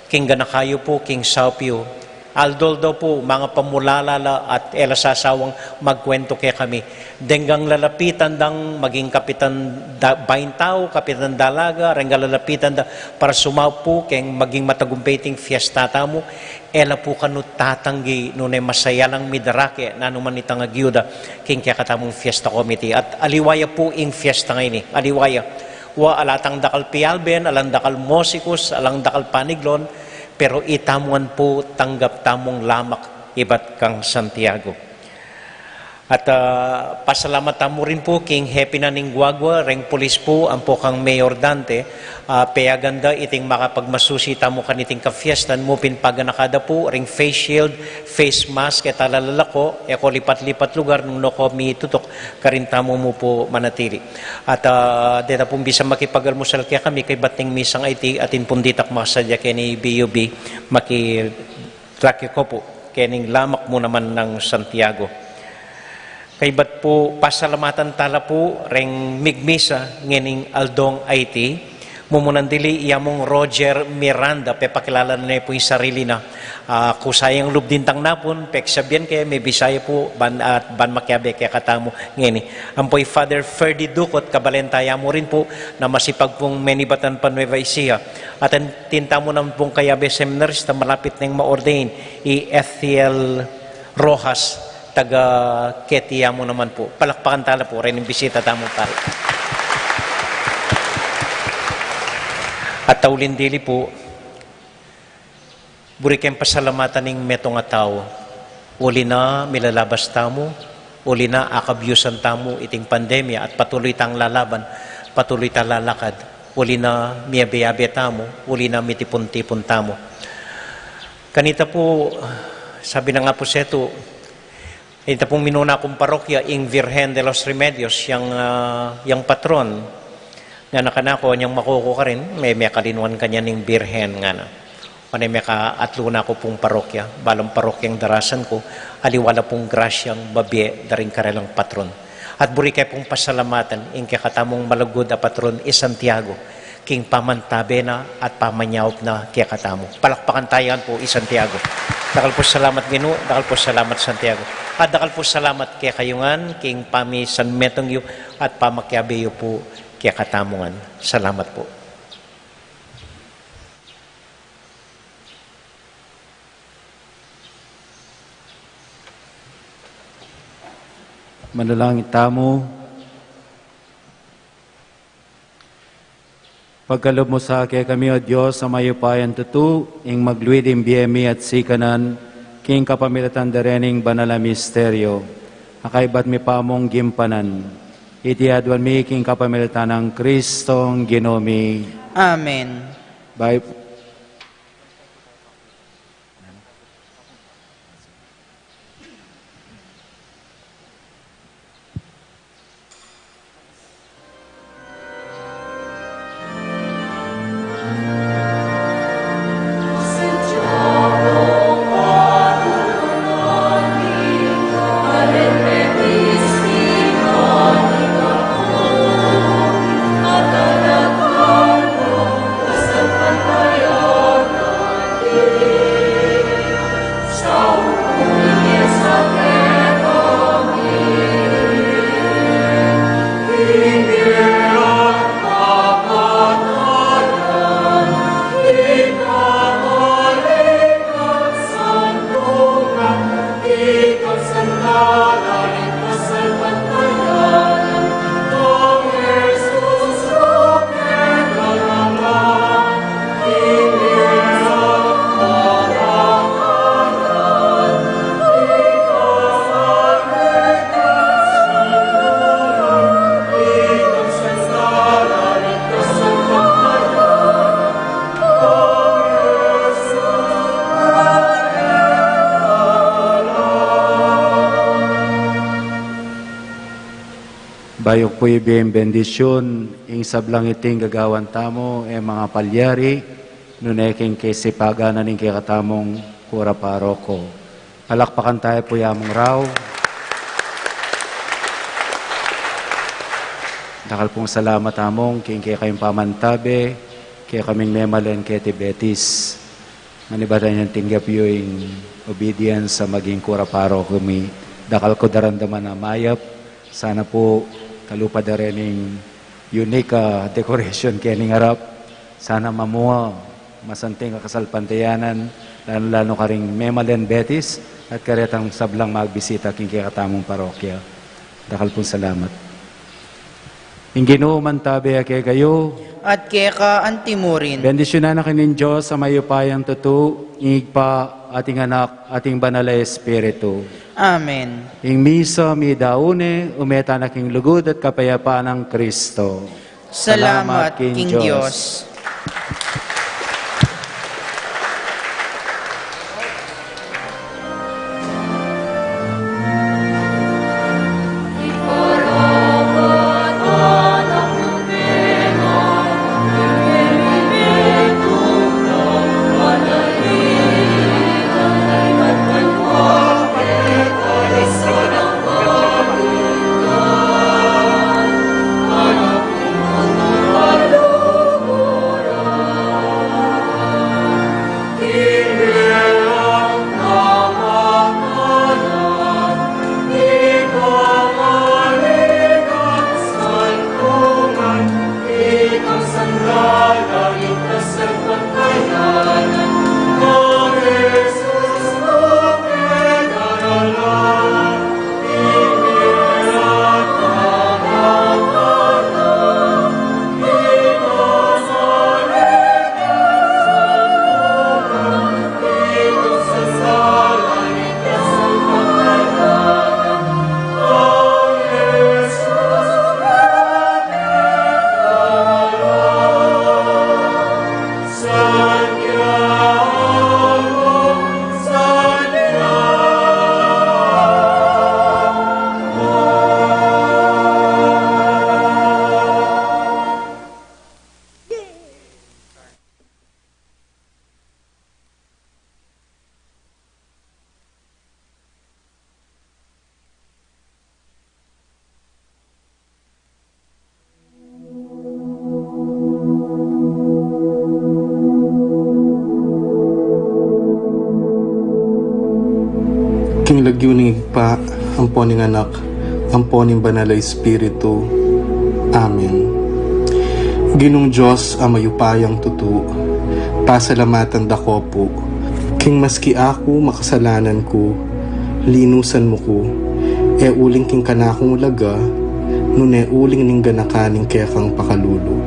king ganaka yu pu king saup yu. Aldo-aldo pu, mangapamulala la at e la sasawang magkuwentu kekami. Denggang lalapitan dang maging kapitan da-, baintau, kapitan dalaga, denggang lalapitan da para sumaup pu keng maging matagumpay iting fiesta tamu. E la pu kanu tatanggi nune masaya lang midarake nanu man itang agyuda king kekatamung fiesta committee. At aliwa ya pu ing fiesta ngeni, aliwa ya. Wa, ala tang dakal pialben, alang dakal musikus, alang dakal paniglon, pero itamu ngan pu tanggap tamung lamak ibat kang Santiago. At, ah, pasalamat tamu rin pu king hepe na ning guagua, reng pulis pu, ampo kang Mayor Dante, ah, peyagan da iting makapagmasusi tamu kaniting kafiestan, mu pin paganaka da pu ring face shield, face mask, e tala lalako, e ko lipat-lipat lugar nung no ko mitutuk, karin tamu mu pu manatili. At, ah, deta pung bisa makipagalmusal kekami kaybat ning misang iti, atin pung ditak makasadya keni B U B, maki-, Tlaki ko pu, kening lamak mu naman nang Santiago. Kaybat pu, pasalamatan tala pu reng migmisa ngening aldong iti. Mumunan dili, i among Roger Miranda, pepakilala ne pu ing sarili na. Ah, kusayang lub dintang napun, peksabian ke, mebisa ya pu, ban, at ban makiabe kekatamu ngeni. Ampo i Father Ferdy Ducot, kabalenta ya mu rin pu, na masipag pung menibatan pa Nueva Ecija. At atin tamu naman pung kayabe seminarista malapit neng ma-ordain, i Ethiel Rojas, taga Keti ya mu naman pu. Palakpakan tala pu reng bisita tamu, pari. At uling dili pu, buri keng pasalamatan ing metung a tau. Uli na milalabas tamu, uli na akabyusan tamu iting pandemya at patuloy tang lalaban, patuloy tang lalakad. Uli na miyabe-yabe tamu, uli na mitipun-tipun tamu. Kanita pu, sabi na nga pu setu, ita pung minuna kung parokya, ing Virgen de los Remedios, yang, ah, yang patron. Ngana kanaku, anyang makuku karin, me, mekalinuan ka ne ning Birhen, ngana. Pane mekaatlu na ku pung parokya, balang parokyang darasan ku, aliwa la pung grasyang babie da ring karelang patron. At buri ke pung pasalamatan ing kekatamung malugud a patron i Santiago, king pamantabe na at pamanyaup na kekatamu. Palakpakan taya ngan pu i Santiago. Dakal pu salamat, Ginu, dakal pu salamat, Santiago. At dakal pu salamat kekayu ngan king pamisanmetung yu at pamakiabe yu pu kekatamu ngan. Salamat pu. Manalangin tamu. Pagkalub mu sa kekami, O Dios, a mayupayang tutu, ing magluid ing bie mi at sikanan, king kapamilatan da rening banal a misteryo, a kaybat mi pa mung gimpanan. Iti aduan mi king kapamilatan nang Kristong Ginu mi. Amen. Bye. Bayu ku pu ibie ing bendisyun, ing sablang iti ing gagawan tamu, e mangapalyari, nune king kesipagan na ning kekatamung kura paroko. Palakpakan tayu pu ya mung rau. Dakal pung salamat, Among, king kekayung pamantabe kekaming memalen keti Betis. Manibatan yang tinggap yu ing obedience a maging kura paroko mi. Dakal ku daramdaman a mayap. Sana pu kalupa da rin ing unique, ah, decoration kening arap. Sana mamua masanting a kasalpantayanan, lanu-lanu karing memalen Betis at karetang sablang magbisita king kekatamung parokya. Dakal pung salamat. Ing Ginu mantabe ya kekayu. At keka anti murin. Bendisyunan na kayu ning Dios a mayupayang tutu, ing Ibpa, at ing Anak, at ing Banal a Espiritu. Amen. Ing misa midaun ne, ume tana king lugud at kapayapan nang Kristo. Salamat king Dios. King lagyu ning Ibpa, ampo ning Anak, ampo ning Banal a Espiritu. Amen. Ginung Dios a mayupayang tutu, pasalamatan da ko pu, king maski aku makasalanan ku, linusan mu ku, e uling king kanakung laga, nune uling ning ganakan ning kekang pakalulu.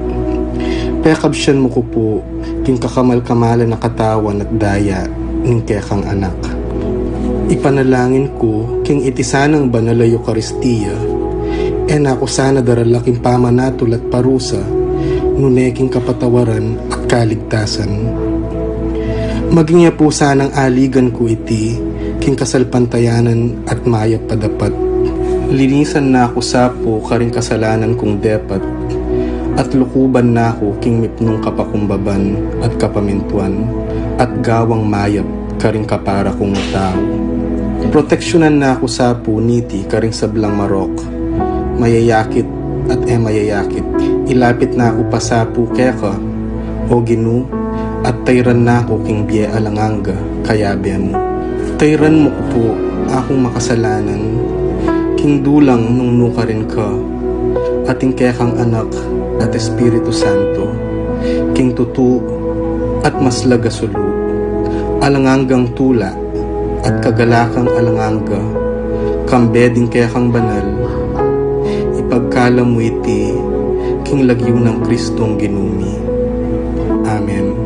Pekabsian mu ku pu, king kakamal-kamalan a katawan at daya ning kekang Anak. Ipanalangin ku, king iti sanang banal a Eukaristia, e na ku sana darala king pamanatul at parusa, nune king kapatawaran at kaligtasan. Maging ya pu sanang aligan ku iti, king kasalpantayanan at mayap a dapat. Linisan na ku sa pu karing kasalanan kung depat, at lukuban na ku king mipnung kapakumbaban at kapamintuan, at gawang mayap karing kapara kung tau. Proteksyunan na ku sa pu niti karing sablang marok, mayayakit at e mayayakit. Ilapit na ku pa sa pu keka, O Ginu, at tayran na ku king bie alang angga, kayabe mu. Tayran mu ku pu akung makasalanan, king dulang nung nukarin ka, at ing kekang Anak at Espiritu Santo, king tutu at maslag a sulu, alang anggang tula, at kagalakang alang angga, kambe ding kekang banal, ipagkalam mu iti, king lagyu nang Kristong Ginu mi. Amen.